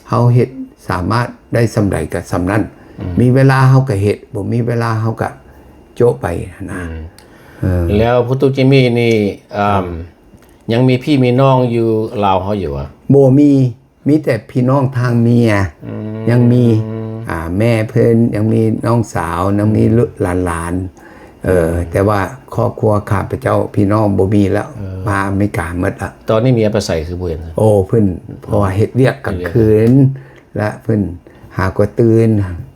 ເຮົາເຮັດສາມາດໄດ້ສ່ຳໃດກໍສ່ຳນັ້ນ ອືມ ມີເວລາເຮົາກໍເຮັດ ບໍ່ມີເວລາເຮົາກໍໂຈະໄປຫັ້ນນະ ອືມ ເອີ ແລ້ວພໍ່ຕູ້ຈິມມີນີ້ ອືມ ຍັງມີພີ່ມີນ້ອງຢູ່ລາວເຮົາຢູ່ຫວາ? ບໍ່ມີ ມີແຕ່ພີ່ນ້ອງທາງເມຍ ອືມ ຍັງມີ ອ່າ ແມ່ເພິ່ນ ຍັງມີນ້ອງສາວ ຍັງມີ ອືມ ຫຼານໆ ເອີ ອືມ ແຕ່ວ່າຄອບຄົວຂ້າພະເຈົ້າ ພີ່ນ້ອງບໍ່ມີແລ້ວ ເອີ ມາອາເມລິກາໝົດລະ. ຕອນນີ້ເມຍໄປໃສຄືບໍ່ເຫັນ? ໂອ້ ເພິ່ນ ເພາະວ່າເຮັດວຽກກາງຄືນ ເຮັດວຽກ ແລະເພິ່ນຫາກໍຕື່ນ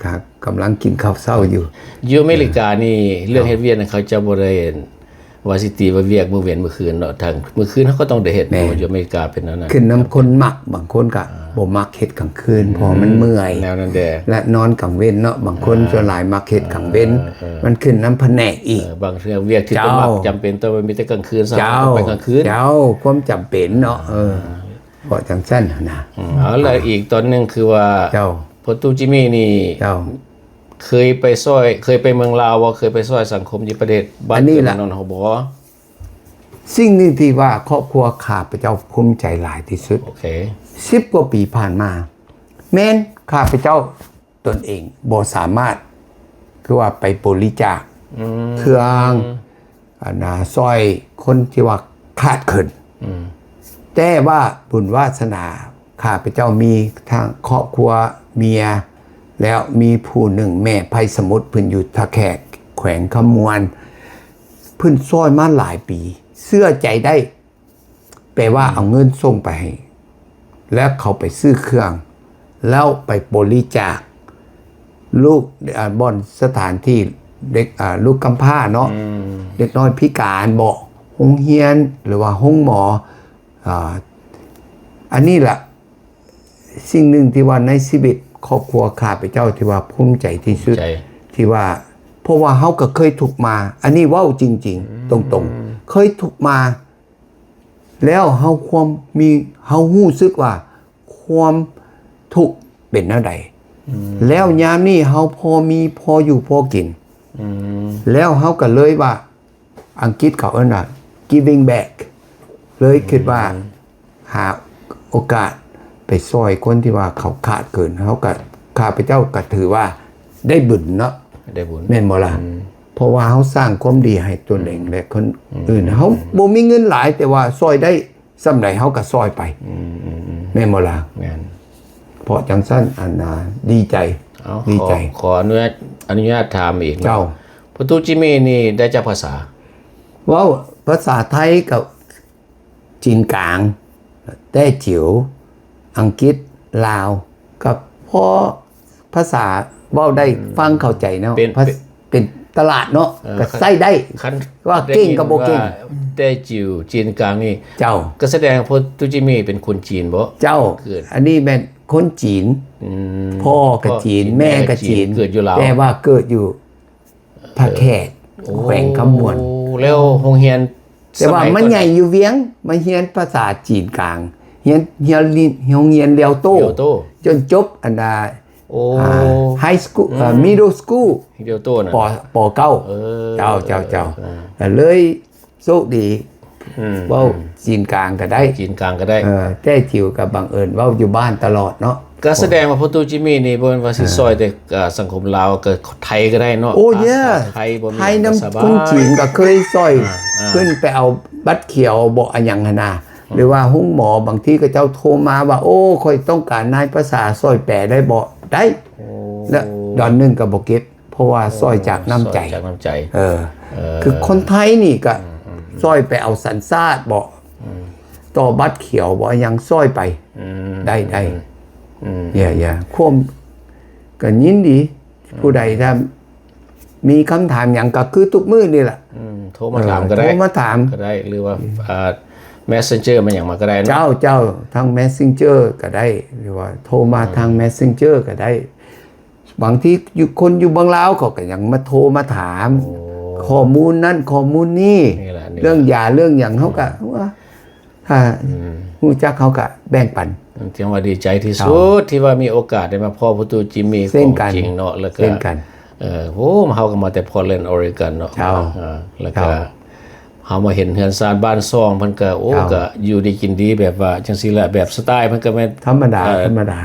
ກະກຳລັງກິນເຂົ້າເຊົ້າຢູ່. ຢູ່ອາເມລິການີ້ ເອີ ເລື່ອງເຮັດວຽກນັ້ນ ເຂົາເຈົ້າບໍ່ໄດ້ ວ່າຊິຕີວ່າວຽກມື້ເວັນມື້ຄືນເນາະ ທາງມື້ຄືນເຮົາກໍຕ້ອງໄດ້ເຮັດ ແມ່ນ ເພາະວ່າຢູ່ອາເມລິກາເປັນແນວນັ້ນ ຂຶ້ນນຳຄົນມັກ ບາງຄົນກໍ ອ່າ ບໍ່ມັກເຮັດກາງຄືນ ອືມ ເພາະມັນເມື່ອຍ ແນວນັ້ນແດ່ ແລະນອນກາງເວັນເນາະ ບາງຄົນ ອ່າ ສ່ວນຫຼາຍມັກເຮັດກາງເວັນ ເອີ ເອີ ມັນຂຶ້ນນຳພະແນກອີກ ເອີ ບາງເທື່ອວຽກທີ່ ເຈົ້າ ເພິ່ນມັກຈຳເປັນຕ້ອງໄປມີແຕ່ກາງຄືນ ເຈົ້າ ຕ້ອງໄປກາງຄືນ ເຈົ້າ ຄວາມຈຳເປັນເນາະ ອ່າ ເອີ ເພາະຈັ່ງຊັ້ນນະ ອືມ ເອົາລະ ອືມ ອີກຕອນໜຶ່ງຄືວ່າ ເຈົ້າ ພໍ່ຕູ້ຈິມມີນີ້ ເຈົ້າ ເຄີຍໄປຊ່ອຍ ເຄີຍໄປເມືອງລາວບໍ່? ເຄີຍໄປຊ່ອຍສັງຄົມຢູ່ປະເທດບ້ານເກີດເມືອງນອນເຮົາບໍ່? ສິ່ງໜຶ່ງທີ່ວ່າຄອບຄົວຂ້າພະເຈົ້າພູມໃຈຫຼາຍທີ່ສຸດ ໂອເຄ ສິບກວ່າປີຜ່ານມາ ແມ່ນຂ້າພະເຈົ້າຕົນເອງບໍ່ສາມາດ ຄືວ່າໄປບໍລິຈາກ ອືມ ເຄື່ອງ ອັນນ່າ ຊ່ອຍຄົນທີ່ວ່າຂາດເຂີນ ອືມ ແຕ່ວ່າບຸນວາສະໜາ ຂ້າພະເຈົ້າມີທັງຄອບຄົວເມຍ ແລ້ວມີຜູ້ໜຶ່ງແມ່ໄພສະໝຸດ ເພິ່ນຢູ່ທ່າແຂກ ແຂວງຄຳມ່ວນ ເພິ່ນຊ່ອຍມາຫຼາຍປີ ເຊື່ອໃຈໄດ້ ແປວ່າ ອືມ ເອົາເງິນສົ່ງໄປໃຫ້ ແລ້ວເຂົາໄປຊື້ເຄື່ອງ ແລ້ວໄປບໍລິຈາກ ລູກ ອ່າ ບ່ອນສະຖານທີ່ເດັກ ອ່າ ລູກກຳພ້າເນາະ ອືມ ເດັກນ້ອຍພິການບໍ ໂຮງຮຽນ ຫຼືວ່າໂຮງໝໍ ອ່າ ອັນນີ້ລະ ສິ່ງໜຶ່ງທີ່ວ່າໃນຊີວິດຄອບຄົວຂ້າພະເຈົ້າທີ່ວ່າພູມໃຈທີ່ສຸດ ພູມໃຈ ທີ່ວ່າ ເພາະວ່າເຮົາກໍເຄີຍທຸກມາ ອັນນີ້ເວົ້າຈິງໆ ອືມ ຕົງໆ ເຄີຍທຸກມາ ແລ້ວເຮົາຄວາມມີ ເຮົາຮູ້ສຶກວ່າຄວາມທຸກເປັນແນວໃດ ອືມ ແລ້ວຍາມນີ້ເຮົາພໍມີ ພໍຢູ່ພໍກິນ ອືມ ແລ້ວເຮົາກໍເລີຍວ່າ ອັງກິດເຂົາເອີ້ນວ່າ giving back ເລີຍຄິດວ່າ ອືມ ຫາໂອກາດ ໄປຊ່ອຍຄົນທີ່ວ່າເຂົາຂາດເຂີນ ເຮົາກໍ ຂ້າພະເຈົ້າກໍຖືວ່າໄດ້ບຸນເນາະ ໄດ້ບຸນ ແມ່ນບໍ່ລະ? ອືມ ເພາະວ່າເຮົາສ້າງຄວາມດີໃຫ້ຕົນເອງ ອືມ ແລະຄົນ ອືມ ອື່ນ ອືມ ເຮົາບໍ່ມີເງິນຫຼາຍ ແຕ່ວ່າຊ່ອຍໄດ້ສ່ຳໃດເຮົາກໍຊ່ອຍໄປ ອືມ ອືມ ອືມ ແມ່ນບໍ່ລະ? ແມ່ນ ເພາະຈັ່ງຊັ້ນ ອັນນ່າ ດີໃຈ ເອົາ ດີໃຈ ຂໍ ຂໍອະນຸຍາດ ອະນຸຍາດຖາມອີກເນາະ ເຈົ້າ ພໍ່ຕູ້ຈິມມີນີ້ໄດ້ຈັກພາສາ? ເວົ້າພາສາໄທກັບຈີນກາງ ແຕ້ຈິວ ອັງກິດ ລາວ ກໍພໍພາສາເວົ້າໄດ້ ອືມ ຟັງເຂົ້າໃຈເນາະ ເປັນ ພາ ເປັນຕະຫຼາດເນາະ ເອີ ກໍໃຊ້ໄດ້ ຄັນ ວ່າເກັ່ງກັບບໍ່ເກັ່ງ ໄດ້ຍິນວ່າແຕ້ຈິວ ຈີນກາງນີ້ ເຈົ້າ ກໍສະແດງວ່າພໍ່ຕູ້ຈິມມີເປັນຄົນຈີນບໍ? ເຈົ້າ ເກີດ ອັນນີ້ແມ່ນຄົນຈີນ ອືມ ພໍ່ກໍຈີນ ພໍ່ຈີນ ແມ່ກໍຈີນ ແມ່ກໍຈີນ ເກີດຢູ່ລາວ ແຕ່ວ່າເກີດຢູ່ ທ່າແຂກ ໂອ້ ແຂວງຄຳມ່ວນ ແລ້ວໂຮງຮຽນ ແຕ່ວ່າມາໃຫຍ່ຢູ່ວຽງ ມາຮຽນພາສາຈີນກາງ ຮຽນ ຮຽນ ໂຮງຮຽນລຽວໂຕ້ ລຽວໂຕ້ ຈົນຈົບອັນນ່າ ໂອ້ ອາ ໄຮສະກູລ ອືມ ເອີ ມິດເດິລສະກູລ ລຽວໂຕ້ນະ ປໍ ປໍເກົ້າ ເອີ ເຈົ້າ ເຈົ້າ ເຈົ້າ ເອີ ກໍເລີຍໂຊກດີ ອືມ ເວົ້າ ອືມ ຈີນກາງກໍໄດ້ ຈີນກາງກໍໄດ້ ເອີ ແຕ້ຈິວກໍບັງເອີນເວົ້າຢູ່ບ້ານຕະຫຼອດເນາະ ກໍສະແດງວ່າພໍ່ຕູ້ຈິມມີນີ້ບໍ່ແມ່ນວ່າຊິ ເອີ ຊ່ອຍແຕ່ ເອີ ສັງຄົມລາວ ກໍໄທກໍໄດ້ເນາະ ໂອ້ ເຢຍ ພາສາໄທບໍ່ມີ ໄທນຳຄົນຈີນກໍເຄີຍຊ່ອຍ ອ່າ ອ່າ ເພິ່ນໄປເອົາບັດຂຽວບໍ ອາຫຍັງຫັ້ນນະ ອືມ ຫຼືວ່າໂຮງໝໍ ບາງທີເຂົາເຈົ້າໂທມາວ່າ ໂອ້ ຂ້ອຍຕ້ອງການນາຍພາສາ ຊ່ອຍແປໄດ້ບໍ? ໄດ້ ໂອ້ ແລະດອນໜຶ່ງກໍບໍ່ເກັບ ເພາະວ່າ ໂອ້ ຊ່ອຍຈາກນ້ຳໃຈ ຊ່ອຍຈາກນ້ຳໃຈ ເອີ ເອີ ຄືຄົນໄທນີ້ກໍ ອືມ ອືມ ຊ່ອຍໄປເອົາສັນຊາດບໍ ອືມ ຕໍ່ບັດຂຽວບໍ ຫຍັງຊ່ອຍໄປ ອືມ ໄດ້ ໄດ້ ອືມ ເຢ້ຍ ເຢ້ຍ ຄວາມ ກໍຍິນດີ ອືມ ຜູ້ໃດຖ້າມີຄຳຖາມຫຍັງ ກໍຄືທຸກມື້ນີ້ລະ ອືມ ໂທມາຖາມ ເອີ ກໍໄດ້ ໂທມາຖາມກໍໄດ້ ຫຼືວ່າ ອືມ ເອີ ແມັດເຊັນເຈີ ມາຫຍັງມາກໍໄດ້ເນາະ ເຈົ້າ ເຈົ້າ ທາງແມັດເຊັນເຈີກໍໄດ້ ຫຼືວ່າໂທມາ ອືມ ທາງແມັດເຊັນເຈີກໍໄດ້ ບາງທີຢູ່ ຄົນຢູ່ເມືອງລາວເຂົາກໍຍັງມາໂທມາຖາມ ໂອ້ ຂໍ້ມູນນັ້ນຂໍ້ມູນນີ້ ນີ້ແຫຼະ ນີ້ແຫຼະ ເລື່ອງຢາເລື່ອງຫຍັງ ເຮົາກໍ ອືມ ວ່າ ຖ້າ ອືມ ຮູ້ຈັກເຮົາກໍແບ່ງປັນ ຈັ່ງວ່າດີໃຈທີ່ສຸດ ເຈົ້າ ທີ່ວ່າມີໂອກາດໄດ້ມາພໍ້ພໍ່ຕູ້ຈິມມີ ເຊັ່ນກັນ ຂອງຈິງເນາະ ແລ້ວກໍ ເຊັ່ນກັນ ເອີ ໂອ້ ເຮົາກໍມາແຕ່ Portland Oregon ເນາະ ເຈົ້າ ເອີ ແລ້ວກໍ ເຈົ້າ ເຮົາມາເຫັນເຮືອນຊານບ້ານຊ່ອງເພິ່ນກໍ ໂອ້ ເຈົ້າ ກໍຢູ່ດີກິນດີ ແບບວ່າຈັ່ງຊີ້ລະ ແບບສະໄຕເພິ່ນກໍແມ່ນທຳມະດາ ເອີ ທຳມະດາ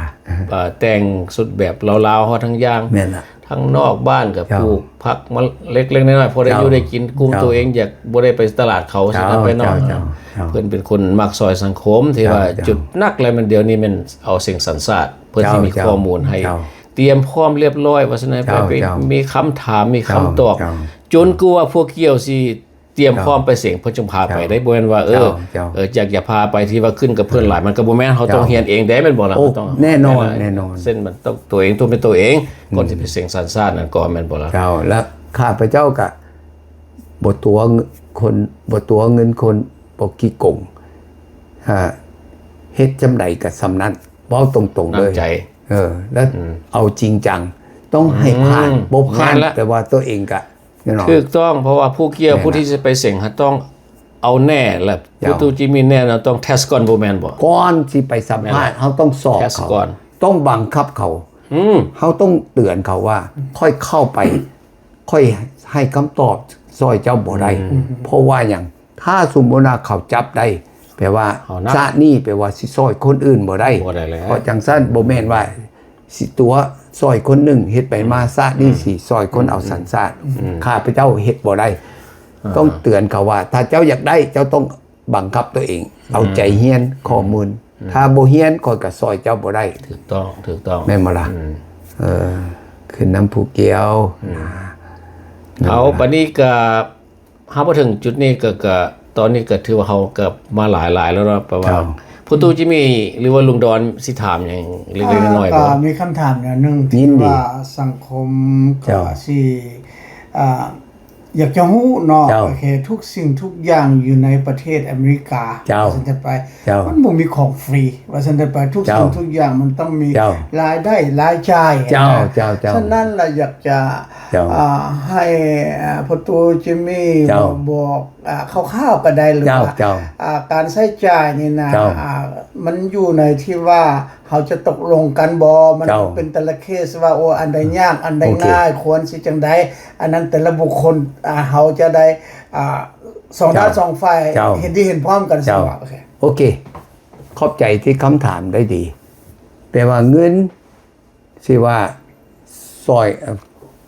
ອ່າ ແຕ່ງຊຸດແບບລາວໆ ເຮົາທັງຢ່າງ ແມ່ນລະ ທາງນອກບ້ານກໍ ເຈົ້າ ປູກຜັກມາເລັກໆ ນ້ອຍໆ ພໍໄດ້ ເຈົ້າ ຢູ່ໄດ້ກິນ ກຸ້ມ ເຈົ້າ ຕົວເອງ ຢາກບໍ່ໄດ້ໄປຕະຫຼາດເຂົາ ເຈົ້າ ຊັ້ນນະ ໄປເນາະ ເຈົ້າ ເຈົ້າ ເຈົ້າ ເພິ່ນເປັນຄົນມັກຊ່ອຍສັງຄົມ ທີ່ວ່າ ເຈົ້າ ເຈົ້າ ຈຸດໜັກແລ້ວແມ່ນດຽວນີ້ແມ່ນເອົາເສັງສັນຊາດ ເພິ່ນ ເຈົ້າ ຊິມີ ເຈົ້າ ຂໍ້ມູນໃຫ້ ເຈົ້າ ຕຽມພ້ອມລຽບຮ້ອຍ ວ່າຊັ້ນນະ ເຈົ້າ ໄປ ເຈົ້າ ມີຄຳຖາມ ມີຄຳຕອບ ເຈົ້າ ເຈົ້າ ຈົນກວ່າພວກກ່ຽວຊິ ຕຽມ ເຈົ້າ ພ້ອມໄປເສັງ ເພິ່ນຈຶ່ງພາໄປ ເຈົ້າ ໄດ້ ບໍ່ແມ່ນວ່າ ເອີ ເຈົ້າ ເຈົ້າ ເອີ ຢາກ ຢາກພາໄປທີ່ວ່າຂຶ້ນກັບເພິ່ນຫຼາຍ ເອີ ມັນກໍບໍ່ແມ່ນ ເຮົາຕ້ອງ ເຈົ້າ ຮຽນເອງເດ້ ແມ່ນບໍ່ລະ? ໂອ້ ເຮົາຕ້ອງ ແນ່ນອນ ແນ່ນອນ ເຊັ່ນ ມັນຕ້ອງຕົວເອງ ຕົວເປັນຕົວເອງ ອືມ ກ່ອນຊິໄປເສັງສັນຊາດນັ້ນກໍແມ່ນບໍ່ລະ? ເຈົ້າ ແລ້ວຂ້າພະເຈົ້າກະບໍ່ຕົວະຄົນ ບໍ່ຕົວະເງິນຄົນ ບໍ່ຂີ້ໂກງ ຫາ ເຮັດຈັ່ງໃດກະສ່ຳນັ້ນ ເວົ້າຕົງໆເລີຍ ນ້ຳໃຈ ເອີ ແລ້ວ ອືມ ເອົາຈິງຈັງ ຕ້ອງໃຫ້ຜ່ານ ອືມ ບໍ່ຜ່ານ ແມ່ນລະ ແປວ່າຕົວເອງກະ ແນ່ນອນ ຖືກຕ້ອງ ເພາະວ່າຜູ້ກ່ຽວ ແມ່ນລະ ຜູ້ທີ່ຈະໄປເສັງ ເຮົາຕ້ອງເອົາແນ່ລະ ເຈົ້າ ຜູ້ຕູ້ຈິມມີແນ່ ເຮົາຕ້ອງເທສກ່ອນ ບໍ່ແມ່ນບໍ? ກ່ອນຊິໄປສຳພາດ ແມ່ນລະ ເຮົາຕ້ອງສອບເຂົາ ເທສກ່ອນ ຕ້ອງບັງຄັບເຂົາ ອືມ ເຮົາຕ້ອງເຕືອນເຂົາວ່າ ຂ້ອຍເຂົ້າໄປ ຂ້ອຍໃຫ້ຄຳຕອບຊ່ອຍເຈົ້າບໍ່ໄດ້ ອືມ ເພາະວ່າຫຍັງ? ຖ້າສົມມຸດວ່າເຂົາຈັບໄດ້ ແປວ່າຊາດນີ້ ແປວ່າຊິຊ່ອຍຄົນອື່ນບໍ່ໄດ້ ບໍ່ໄດ້ແລ້ວ ເພາະຈັ່ງຊັ້ນ ບໍ່ແມ່ນວ່າຊິຕົວະຊ່ອຍຄົນໜຶ່ງ ເຮັດໄປມາ ອືມ ຊາດນີ້ຊິຊ່ອຍຄົນເອົາສັນຊາດ ອືມ ຂ້າພະເຈົ້າເຮັດບໍ່ໄດ້ ອ່າ ຕ້ອງເຕືອນເຂົາວ່າ ຖ້າເຈົ້າຢາກໄດ້ ເຈົ້າຕ້ອງບັງຄັບຕົວເອງ ອືມ ເອົາໃຈຮຽນ ອືມ ຂໍ້ມູນ ອືມ ຖ້າບໍ່ຮຽນ ຂ້ອຍກໍຊ່ອຍເຈົ້າບໍ່ໄດ້ ຖືກຕ້ອງ ຖືກຕ້ອງ ແມ່ນບໍ່ລະ? ອືມ ເອີ ຂຶ້ນນຳຜູ້ກ່ຽວ ອືມ ເອົາ ບັດນີ້ກໍ ເຮົາມາເຖິງຈຸດນີ້ກໍ ກໍ ຕອນນີ້ກໍຖືວ່າເຮົາກໍມາຫຼາຍໆແລ້ວເນາະ ແປວ່າ ເຈົ້າ ຜູ້ຕູ້ຈິມມີ ຫຼືວ່າລຸງດອນ ຊິຖາມຫຍັງເລັກໆນ້ອຍໆບໍ່? ອ່າ ກໍມີຄຳຖາມແນວໜຶ່ງ ທີ່ວ່າສັງຄົມ ເຈົ້າ ກໍຊິ ອ່າ ຢາກຈະຮູ້ເນາະ ເຈົ້າ ໂອເຄ ທຸກສິ່ງທຸກຢ່າງຢູ່ໃນປະເທດອາເມລິກາ ເຈົ້າ ວ່າຊັ້ນໄປ ເຈົ້າ ມັນບໍ່ມີຂອງຟຣີ ວ່າຊັ້ນໄປ ທຸກສິ່ງ ເຈົ້າ ທຸກຢ່າງມັນຕ້ອງມີ ເຈົ້າ ລາຍໄດ້ລາຍຈ່າຍ ເຈົ້າ ນະ ເຈົ້າ ເຈົ້າ ສະນັ້ນລະ ຢາກຈະ ເຈົ້າ ອ່າ ໃຫ້ ອ່າ ພໍ່ຕູ້ຈິມມີ ເຈົ້າ ບອກ ອ່າ ຄ່າວໆກໍໄດ້ ຫຼືວ່າ ເຈົ້າ ອ່າ ການໃຊ້ຈ່າຍນີ້ນະ ເຈົ້າ ອ່າ ມັນຢູ່ໃນທີ່ວ່າ ເຮົາຈະຕົກລົງກັນບໍ່? ມັນ ເຈົ້າ ເປັນແຕ່ລະເຄສວ່າ ໂອ້ ອັນໃດຍາກ ອືມ ອັນໃດ ໂອເຄ ງ່າຍ ຄວນຊິຈັ່ງໃດ ອັນນັ້ນແຕ່ລະບຸກຄົນ ອ່າ ເຮົາຈະໄດ້ ອ່າ ສອງດ້ານ ເຈົ້າ ສອງຝ່າຍ ເຈົ້າ ເຫັນດີເຫັນພ້ອມກັນ ເຈົ້າ ຊັ້ນວ່າ ໂອເຄ ໂອເຄ ຂອບໃຈທີ່ຄຳຖາມໄດ້ດີ ແປວ່າເງິນທີ່ວ່າຊ່ອຍ ເອີ່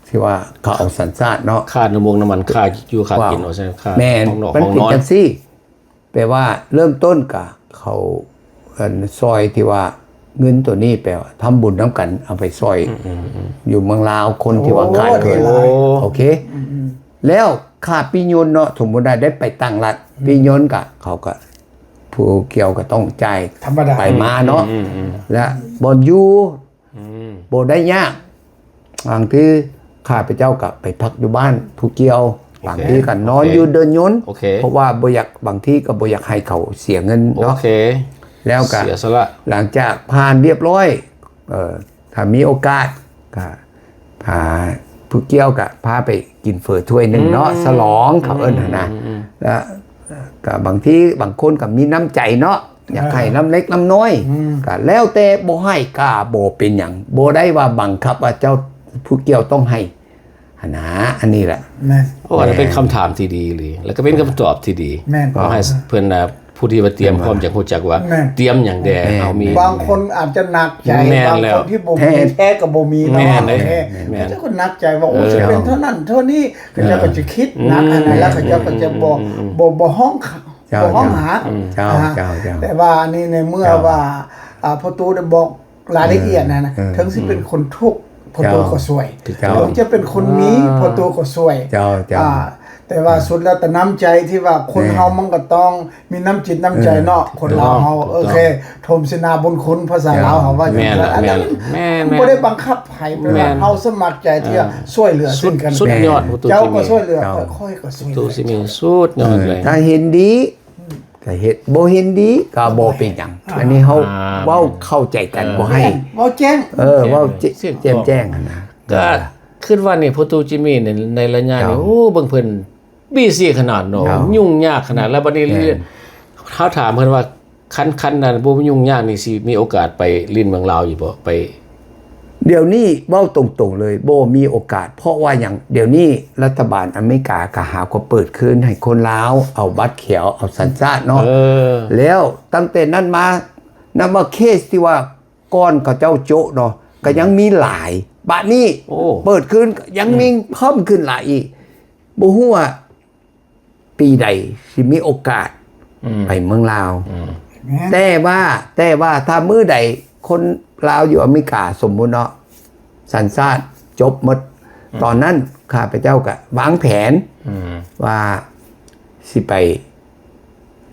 ທີ່ວ່າເຂົາເອົາສັນຊາດເນາະ ຄ່ານ້ຳມັນ ນ້ຳມັນ ຄ່າຢູ່ຄ່າກິນ ວ່າຊັ້ນ ຄ່າ ແມ່ນ ຂອງນອກ ມັນເປັນ ຂອງນອນ ຈັ່ງຊີ້ ແປວ່າເລີ່ມຕົ້ນກະເຂົາ ອັນ ຊ່ອຍທີ່ວ່າເງິນໂຕນີ້ ແປວ່າທຳບຸນນຳກັນ ເອົາໄປຊ່ອຍ ອືມໆໆ ຢູ່ເມືອງລາວ ຄົນທີ່ວ່າ ໂອ້ ຂາດເຂີນ ໂອ້ ໂອເຄ ອືມໆ ແລ້ວຄ່າປີ້ຍົນເນາະ ສົມມຸດວ່າໄດ້ໄປຕ່າງລັດ ອືມ ປີ້ຍົນກະ ເຂົາກະ ຜູ້ກ່ຽວກະຕ້ອງຈ່າຍ ທຳມະດາ ໄປມາເນາະ ອືມໆ ແລະ ບ່ອນຢູ່ ອືມ ບໍ່ໄດ້ຍາກ ບາງທີຂ້າພະເຈົ້າກະໄປພັກຢູ່ບ້ານຜູ້ກ່ຽວ ໂອເຄ ບາງທີກະນອນ ໂອເຄ ຢູ່ເດີ່ນຍົນ ໂອເຄ ເພາະວ່າບໍ່ຢາກ ບາງທີກະບໍ່ຢາກໃຫ້ເຂົາເສຍເງິນເນາະ ໂອເຄ ແລ້ວກະ ເສຍສະຫຼະ ຫຼັງຈາກຜ່ານລຽບຮ້ອຍ ເອີ ຖ້າມີໂອກາດກະ ອ່າ ຜູ້ກ່ຽວກະພາໄປກິນເຝີຖ້ວຍໜຶ່ງເນາະ ອືມ ສະຫຼອງເຂົາເອີ້ນຫັ້ນນະ ອືມໆໆ ແລ້ວກະບາງທີບາງຄົນກະມີນ້ຳໃຈເນາະ ຢາກໃຫ້ ອ່າ ນ້ຳເລັກນ້ຳນ້ອຍ ອືມ ກະແລ້ວແຕ່ ບໍ່ໃຫ້ກະບໍ່ເປັນຫຍັງ ບໍ່ໄດ້ວ່າບັງຄັບວ່າເຈົ້າ ຜູ້ກ່ຽວຕ້ອງໃຫ້ຫັ້ນນະ ອັນນີ້ແຫຼະ ແມ່ນ ໂອ້ ອັນນັ້ນເປັນຄຳຖາມທີ່ດີອີ່ຫຼີ ແລ້ວກະເປັນຄຳຕອບທີ່ດີ ແມ່ນ ຂໍໃຫ້ເພິ່ນນະ ຜູ້ທີ່ວ່າຕຽມພ້ອມຈະຮູ້ຈັກວ່າ ແມ່ນ ຕຽມຫຍັງແດ່ ແມ່ນ ເຮົາມີ ບາງຄົນອາດຈະໜັກໃຈ ແມ່ນແລ້ວ ບາງຄົນທີ່ບໍ່ມີແທ້ກະບໍ່ມີເນາະ ແມ່ນເດ້ ແທ້ ແມ່ນ ແຕ່ກະໜັກໃຈວ່າ ໂອ້ ເອີ ຊິເປັນເທົ່ານັ້ນເທົ່ານີ້ ເຂົາເຈົ້າກະຈະຄິດໜັກ ອືມ ອັນນັ້ນ ແລ້ວເຂົາເຈົ້າກະຈະບໍ່ ອືມ ບໍ່ ບໍ່ຮ້ອງ ເຈົ້າ ບໍ່ຮ້ອງຫາ ເຈົ້າ ເຈົ້າ ເຈົ້າ ແຕ່ວ່າອັນນີ້ໃນເມື່ອ ເຈົ້າ ວ່າ ອ່າ ພໍ່ຕູ້ໄດ້ບອກ ລາຍລະອຽດນັ້ນນະ ເອີ ເຖິງຊິເປັນຄົນທຸກ ອືມ ພໍ່ຕູ້ກະຊ່ວຍ ເຈົ້າ ເຖິງຈະເປັນຄົນມີ ອ່າ ພໍ່ຕູ້ກະຊ່ວຍ ເຈົ້າ ເຈົ້າ ອ່າ ແຕ່ວ່າ ອືມ ສຸດແລ້ວແຕ່ນ້ຳໃຈທີ່ວ່າຄົນ ແມ່ນ ເຮົາມັນກະຕ້ອງມີນ້ຳຈິດນ້ຳໃຈເນາະ ເອີ ຄົນລາວເຮົາ ຖືກຕ້ອງ ໂອເຄ ຖົມສິນນາບຸນຄຸນ ພາສາລາວເຮົາວ່າ ເຈົ້າ ຈັ່ງຊັ້ນ ແມ່ນ ອັນນັ້ນ ແມ່ນ ແມ່ນ ບໍ່ໄດ້ບັງຄັບໃຜ ແຕ່ວ່າ ແມ່ນ ເຮົາສະໝັກໃຈທີ່ຈະ ອ່າ ຊ່ວຍເຫຼືອເຊິ່ງກັນ ສຸດຍອດ ແມ່ນ ເຈົ້າກະຊ່ວຍເຫຼືອ ເຈົ້າ ຂ້ອຍກະຊ່ວຍເຫຼືອ ຕູຊິມີ ສຸດຍອດເລີຍ ເອີ ຖ້າເຫັນດີ ກະເຮັດ ບໍ່ເຫັນດີກະບໍ່ເປັນຫຍັງ ອ່າ ອັນນີ້ເຮົາ ອ່າ ເວົ້າເຂົ້າໃຈກັນ ເອີ ບໍ່ໃຫ້ ແຈ້ງ ເວົ້າແຈ້ງ ເອີ ເວົ້າແຈ້ງ ແຈ້ງແຈ້ງຫັ້ນນະ ກະ ເອີ ຄິດວ່ານີ້ ພໍ່ຕູ້ຈິມມີໃນ ໃນໄລຍະນີ້ ເຈົ້າ ໂອ້ ເບິ່ງເພິ່ນບີຊີຂະໜາດເນາະ ເຈົ້າ ຫຍຸ້ງຍາກຂະໜາດ ແລ້ວບາດນີ້ ແມ່ນ ເຮົາຖາມເພິ່ນວ່າ ຄັນ ຄັນນັ້ນບໍ່ຫຍຸ້ງຍາກນີ້ ຊິມີໂອກາດໄປຫຼິ້ນເມືອງລາວຢູ່ບໍ່? ໄປ ດຽວນີ້ເວົ້າຕົງໆເລີຍ ບໍ່ມີໂອກາດ ເພາະວ່າຫຍັງ? ດຽວນີ້ລັດຖະບານອາເມລິກາກະຫາກວ່າເປີດຄືນໃຫ້ຄົນລາວເອົາບັດຂຽວ ເອົາສັນຊາດເນາະ ເອີ ແລ້ວຕັ້ງແຕ່ນັ້ນມາ ນັບວ່າເຄສທີ່ວ່າກ່ອນເຂົາເຈົ້າໂຈະເນາະ ກະຍັງມີຫຼາຍ ບາດນີ້ ໂອ້ ເປີດຄືນ ຍັງມີ ອືມ ເພີ່ມຂຶ້ນຫຼາຍອີກ ບໍ່ຮູ້ວ່າ ປີໃດຊິມີໂອກາດ ອືມ ໄປເມືອງລາວ ອືມ ແມ່ນ ແຕ່ວ່າ ແຕ່ວ່າຖ້າມື້ໃດຄົນລາວຢູ່ອາເມລິກາ ສົມມຸດເນາະ ສັນຊາດຈົບໝົດ ອືມ ຕອນນັ້ນຂ້າພະເຈົ້າກະວາງແຜນ ອືມ ວ່າຊິໄປ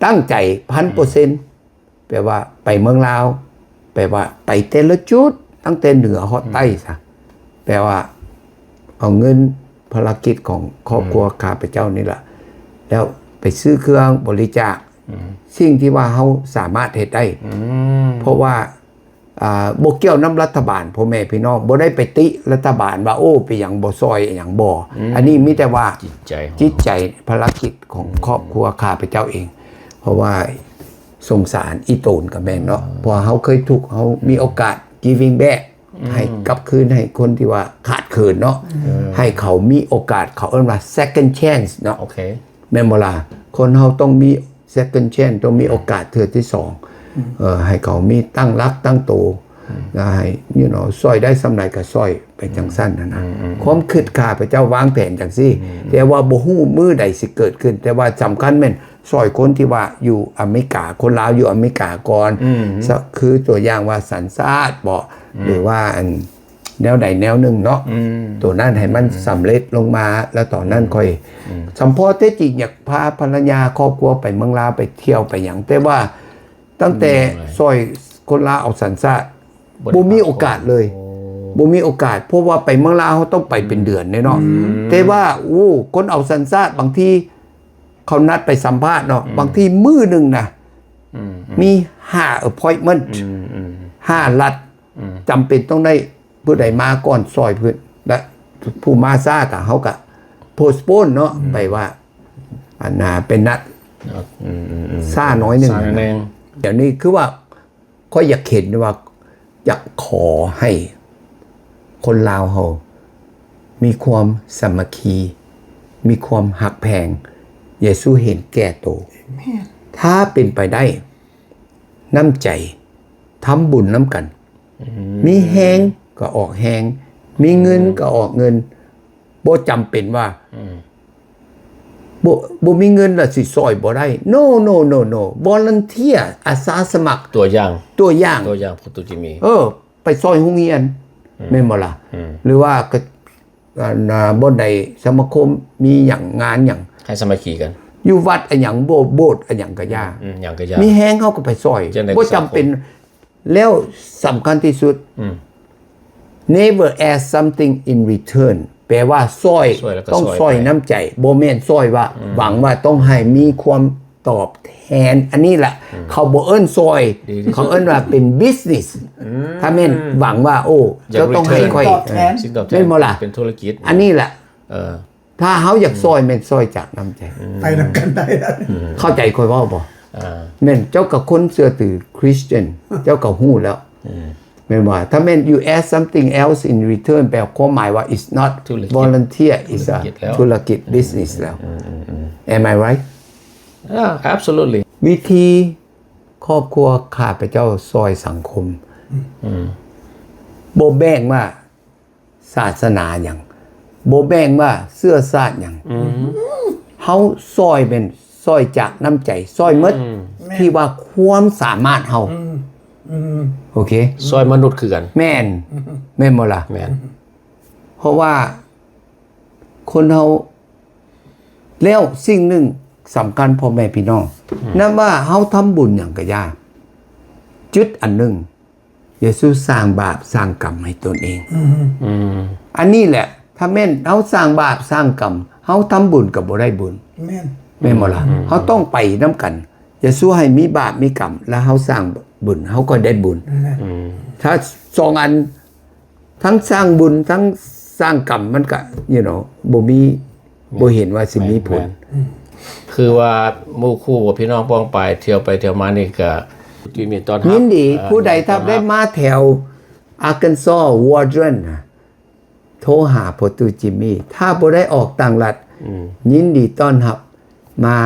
ຕັ້ງໃຈພັນເປີເຊັນ ອືມ ແປວ່າໄປເມືອງລາວ ແປວ່າໄປແຕ່ລະຈຸດ ຕັ້ງແຕ່ເໜືອຮອດໃຕ້ ອືມ ຊະ ແປວ່າເອົາເງິນພາລະກິດຂອງຄອບຄົວ ອືມ ຂ້າພະເຈົ້ານີ້ລະ ແລ້ວໄປຊື້ເຄື່ອງບໍລິຈາກ ອືມ ສິ່ງທີ່ວ່າເຮົາສາມາດເຮັດໄດ້ ອືມ ເພາະວ່າ ອ່າ ບໍ່ກ່ຽວນຳລັດຖະບານ ພໍ່ແມ່ພີ່ນ້ອງ ບໍ່ໄດ້ໄປຕິລັດຖະບານວ່າ ໂອ້ ເປັນຫຍັງບໍ່ຊ່ອຍ ອີ່ຫຍັງບໍ່ ອືມ ອັນນີ້ມີແຕ່ວ່າ ຈິດໃຈຂອງ ຈິດໃຈ ພາລະກິດຂອງຄອບຄົວ ອືມ ຂ້າພະເຈົ້າເອງ ເພາະວ່າ ສົງສານອີ່ຕົນກະແມ່ນເນາະ ເພາະວ່າເຮົາເຄີຍທຸກ ເຮົາມີໂອກາດ giving back ອືມ ໃຫ້ກັບຄືນໃຫ້ຄົນທີ່ວ່າຂາດເຂີນເນາະ ເອີ ໃຫ້ເຂົາມີໂອກາດ ເຂົາເອີ້ນວ່າ second chance ເນາະ ໂອເຄ ແມ່ນບໍ່ລະ? ຄົນເຮົາຕ້ອງມີ second chance ຕ້ອງມີໂອກາດເທື່ອທີສອງ ອືມ ເອີ ໃຫ້ເຂົາມີຕັ້ງຫຼັກຕັ້ງໂຕ ອືມ ແລ້ວໃຫ້ you know ຊ່ອຍໄດ້ສ່ຳໃດກະຊ່ອຍໄປຈັ່ງຊັ້ນຫັ້ນນະ ອືມ ຄວາມຄິດຂ້າພະເຈົ້າວາງແຜນຈັ່ງຊີ້ ອືມ ແຕ່ວ່າບໍ່ຮູ້ມື້ໃດຊິເກີດຂຶ້ນ ແຕ່ວ່າສຳຄັນແມ່ນ ຊ່ອຍຄົນທີ່ວ່າຢູ່ອາເມລິກາ ຄົນລາວຢູ່ອາເມລິກາກ່ອນ ອືມ ສະ ຄືຕົວຢ່າງວ່າສັນຊາດບໍ ອືມ ຫຼືວ່າອັນແນວໃດແນວໜຶ່ງເນາະ ອືມ ໂຕນັ້ນໃຫ້ມັນ ອືມ ສຳເລັດລົງມາ ແລ້ວຕອນນັ້ນ ອືມ ຄ່ອຍ ອືມ ສຳເພາະແທ້ຈິງຢາກພາພັນລະຍາຄອບຄົວໄປເມືອງລາວ ໄປທ່ຽວໄປຫຍັງ ແຕ່ວ່າຕັ້ງແຕ່ ອືມ ຊ່ອຍຄົນລາວເອົາສັນຊາດ ບໍ່ມີໂອກາດເລີຍ ໂອ້ ບໍ່ມີໂອກາດ ເພາະວ່າໄປເມືອງລາວເຮົາຕ້ອງໄປເປັນເດືອນເດ້ເນາະ ອືມ ແຕ່ວ່າ ໂອ້ ຄົນເອົາສັນຊາດບາງທີ ເຂົານັດໄປສຳພາດເນາະ ອືມ ບາງທີມື້ໜຶ່ງນະ ອືມ ມີຫ້າ appointment ອືມ ອືມ ຫ້ານັດ ອືມ ຈຳເປັນຕ້ອງໄດ້ ຜູ້ໃດມາກ່ອນຊ່ອຍເພິ່ນ ແລະ ຜູ້ມາຊ້າກະ ເຮົາກະ postpone ເນາະ ອືມ ໄປວ່າ ອັນນາ ເປັນນັດ ອືມ ອືມ ອືມ ຊ້າໜ້ອຍໜຶ່ງ ຊ້າໜ້ອຍໜຶ່ງ ດຽວນີ້ຄືວ່າ ຂ້ອຍຢາກເຫັນວ່າ ຢາກຂໍໃຫ້ຄົນລາວເຮົາມີຄວາມສາມັກຄີ ມີຄວາມຮັກແພງ ຢ່າສູ່ເຫັນແກ່ໂຕ ແມ່ນ ຖ້າເປັນໄປໄດ້ ນ້ຳໃຈ ທຳບຸນນຳກັນ ອືມ ມີແຮງກໍອອກແຮງ ມີເງິນ ອືມ ກໍອອກເງິນ ບໍ່ຈຳເປັນວ່າ ອືມ ບໍ່ ບໍ່ມີເງິນແລ້ວຊິຊ່ອຍບໍ່ໄດ້. No no no no. Volunteer ອາສາສະໝັກ ຕົວຢ່າງ ຕົວຢ່າງ ຕົວຢ່າງໂປຣຕຸຈິມີ ເອີ ໄປຊ່ອຍໂຮງຮຽນ ອືມ ແມ່ນບໍ່ລະ? ອືມ ຫຼືວ່າກໍ ອັນ ອ່າ ບ່ອນໃດສະມາຄົມມີຫຍັງ ງານຫຍັງ ໃຫ້ສາມັກຄີກັນ ຢູ່ວັດ ອະຫຍັງ ໂບ ໂບດ ອະຫຍັງກະຢ່າ ອືມ ຫຍັງກະຢ່າ ມີແຮງເຮົາກໍໄປຊ່ອຍ ຈັ່ງໃດ ບໍ່ຈຳເປັນ ກໍຊ່ອຍຄົນ. ແລ້ວສຳຄັນທີ່ສຸດ ອືມ never ask something in return ແປວ່າຊ່ອຍ ຊ່ອຍແລ້ວກໍ ຕ້ອງຊ່ອຍ ຊ່ອຍໄປ ນ້ຳໃຈ ບໍ່ແມ່ນຊ່ອຍວ່າ ອືມ ຫວັງວ່າຕ້ອງໃຫ້ມີຄວາມ ຕອບແທນ ອັນນີ້ລະ ອືມ ເຂົາບໍ່ເອີ້ນຊ່ອຍ ດີທີ່ສຸດ ເຂົາເອີ້ນວ່າເປັນ business ອືມ ຖ້າແມ່ນຫວັງວ່າ ໂອ້ ຢາກ ເຈົ້າຕ້ອງໃຫ້ຂ້ອຍ return ຕອບແທນ ເອີ ສິ່ງຕອບແທນ ແມ່ນບໍ່ລະ? ເປັນທຸລະກິດ ອັນນີ້ລະ ເອີ ຖ້າເຮົາຢາກ ອືມ ຊ່ອຍ ແມ່ນຊ່ອຍຈາກນ້ຳໃຈ ອືມ ໄປນຳກັນໄດ້ ອືມ ເຂົ້າໃຈຂ້ອຍເວົ້າບໍ່? ອ່າ ແມ່ນ ເຈົ້າກໍຄົນເຊື່ອຖື Christian ເຈົ້າກໍຮູ້ແລ້ວ ອືມ ແມ່ນບໍ່? ຖ້າແມ່ນ you ask something else in return ແປຄວາມໝາຍວ່າ it's not ທຸລະກິດ volunteer, it's a ທຸລະກິດແລ້ວ ທຸລະກິດ business ແລ້ວ ອືມ Am I right? Yeah, absolutely. ວິທີຄອບຄົວຂ້າພະເຈົ້າຊ່ອຍສັງຄົມ ອືມ ບໍ່ແບ່ງວ່າສາສະໜາຫຍັງ ບໍ່ແບ່ງວ່າເຊື້ອຊາດຫຍັງ ອືມ ເຮົາຊ່ອຍແມ່ນຊ່ອຍຈາກນ້ຳໃຈ ຊ່ອຍໝົດ ອືມ ທີ່ວ່າຄວາມສາມາດເຮົາ ອືມ ອືມ ໂອເຄ ຊ່ອຍມະນຸດຄືກັນ ແມ່ນ ອືມ ແມ່ນບໍ່ລະ? ແມ່ນ ເພາະວ່າຄົນເຮົາ ແລ້ວສິ່ງໜຶ່ງສຳຄັນ ພໍ່ແມ່ພີ່ນ້ອງ ອືມ ນຳວ່າເຮົາທຳບຸນຫຍັງກະຢ່າ ຈຸດອັນໜຶ່ງ ຢ່າສູ່ສ້າງບາບສ້າງກຳໃຫ້ຕົນເອງ ອືມ ອືມ ອັນນີ້ແຫຼະ ຖ້າແມ່ນເຮົາສ້າງບາບສ້າງກຳ ເຮົາທຳບຸນກໍບໍ່ໄດ້ບຸນ ແມ່ນ ແມ່ນບໍ່ລະ? ອືມ ເຮົາຕ້ອງໄປນຳກັນ ຢ່າສູ່ໃຫ້ມີບາບມີກຳ ແລ້ວເຮົາສ້າງບຸນ ເຮົາກໍໄດ້ບຸນ ແມ່ນ ອືມ ຖ້າສອງອັນ ທັງສ້າງບຸນ ທັງສ້າງກຳ ມັນກະ you know ບໍ່ມີ ແມ່ນ ບໍ່ເຫັນວ່າຊິມີຜົນ ແມ່ນ ອືມ ຄືວ່າໝູ່ຄູ່ພີ່ນ້ອງປ້ອງປາຍ ທ່ຽວໄປທ່ຽວມານີ້ກະຍິນດີຕ້ອນຮັບ ຍິນດີ ເອີ ຍິນດີຕ້ອນຮັບ ຜູ້ໃດຖ້າໄດ້ມາແຖວ Arkansas Warden ນະ ໂທຫາພໍ່ຕູ້ຈິມມີ ຖ້າບໍ່ໄດ້ອອກຕ່າງລັດ ອືມ ຍິນດີຕ້ອນຮັບ ມາ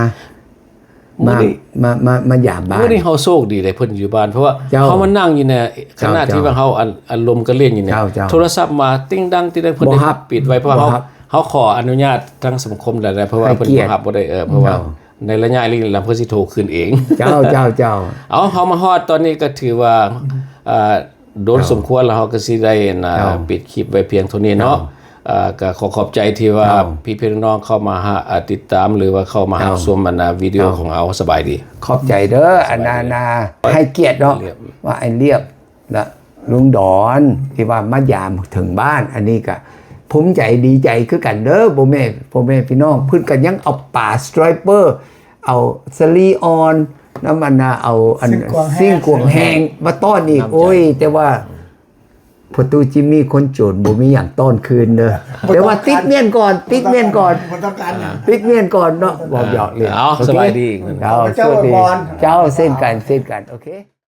ມື້ນີ້ ມາ ມາ ມາ ມາຢາມບ້ານ ມື້ນີ້ເຮົາໂຊກດີເດ້ ເພິ່ນຢູ່ບ້ານ ເພາະວ່າ ເຈົ້າ ເຮົາມານັ່ງຢູ່ໃນຂະນະ ເຈົ້າ ທີ່ວ່າເຮົາອັນ ອາລົມກັນຫຼິ້ນຢູ່ນີ້ ເຈົ້າ ເຈົ້າ ໂທລະສັບມາຕິງດັງຕິງດັງ ເພິ່ນໄດ້ ບໍ່ຮັບ ປິດໄວ້ ເພາະວ່າເຮົາ ບໍ່ຮັບ ເຮົາຂໍອະນຸຍາດທາງສັງຄົມແລ້ວ ເພາະວ່າເພິ່ນບໍ່ຮັບ ບໍ່ໄດ້ ເອີ ເພາະວ່າ ເຈົ້າ ໃນໄລຍະນີ້ແລ້ວເພິ່ນຊິໂທຂຶ້ນເອງ ເຈົ້າ ເຈົ້າ ເຈົ້າ ເອົາ ເຮົາມາຮອດຕອນນີ້ກໍຖືວ່າ ອ່າ ດົນ ເຈົ້າ ສົມຄວນແລ້ວ ເຮົາກໍຊິໄດ້ ເຈົ້າ ປິດຄລິບໄວ້ພຽງເທົ່ານີ້ເນາະ ເຈົ້າ ເອີ ກໍຂໍຂອບໃຈທີ່ວ່າ ເຈົ້າ ພີ່ໆນ້ອງໆເຂົ້າມາຫາ ອ່າ ຕິດຕາມ ຫຼືວ່າເຂົ້າມາ ເຈົ້າ ຮັບຊົມອັນນາ ວິດີໂອ ເຈົ້າ ຂອງເຮົາ ສະບາຍດີ ຂອບໃຈເດີ ສະບາຍດີ ອັນນານາ ໃຫ້ກຽດເນາະ ເລີຍ ວ່າອ້າຍລຽບ ແລະ ລຸງດອນ ທີ່ວ່າມາຢາມເຖິງບ້ານ ອັນນີ້ກະພູມໃຈດີໃຈຄືກັນເດີ ພໍ່ແມ່ ພໍ່ແມ່ພີ່ນ້ອງ ເພິ່ນກະຍັງເອົາປາ striper ເອົາສາລີອ່ອນ ນຳອັນນາ ເອົາອັນ ຊິ້ງກວາງແຮງ ຊິ້ງກວາງແຮງມາຕ້ອນອີກ ນ້ຳໃຈ ໂອ້ຍ ແຕ່ວ່າ ພໍ່ຕູ້ຈິມມີຄົນໂຈນບໍ່ມີຫຍັງຕ້ອນຄືນເດີ ແຕ່ວ່າຕິດມ້ຽນກ່ອນ ຕິດມ້ຽນກ່ອນ ບໍ່ຕ້ອງການຫຍັງ ຕິດມ້ຽນກ່ອນເນາະ ເວົ້າຫຍອກເລີຍ ເອົາ ໂອເຄ ສະບາຍດີ ເຈົ້າ ເຈົ້າ ສະຫວັດດີ ເຈົ້າ ເຊັ່ນກັນ ເຊັ່ນກັນ ໂອເຄ.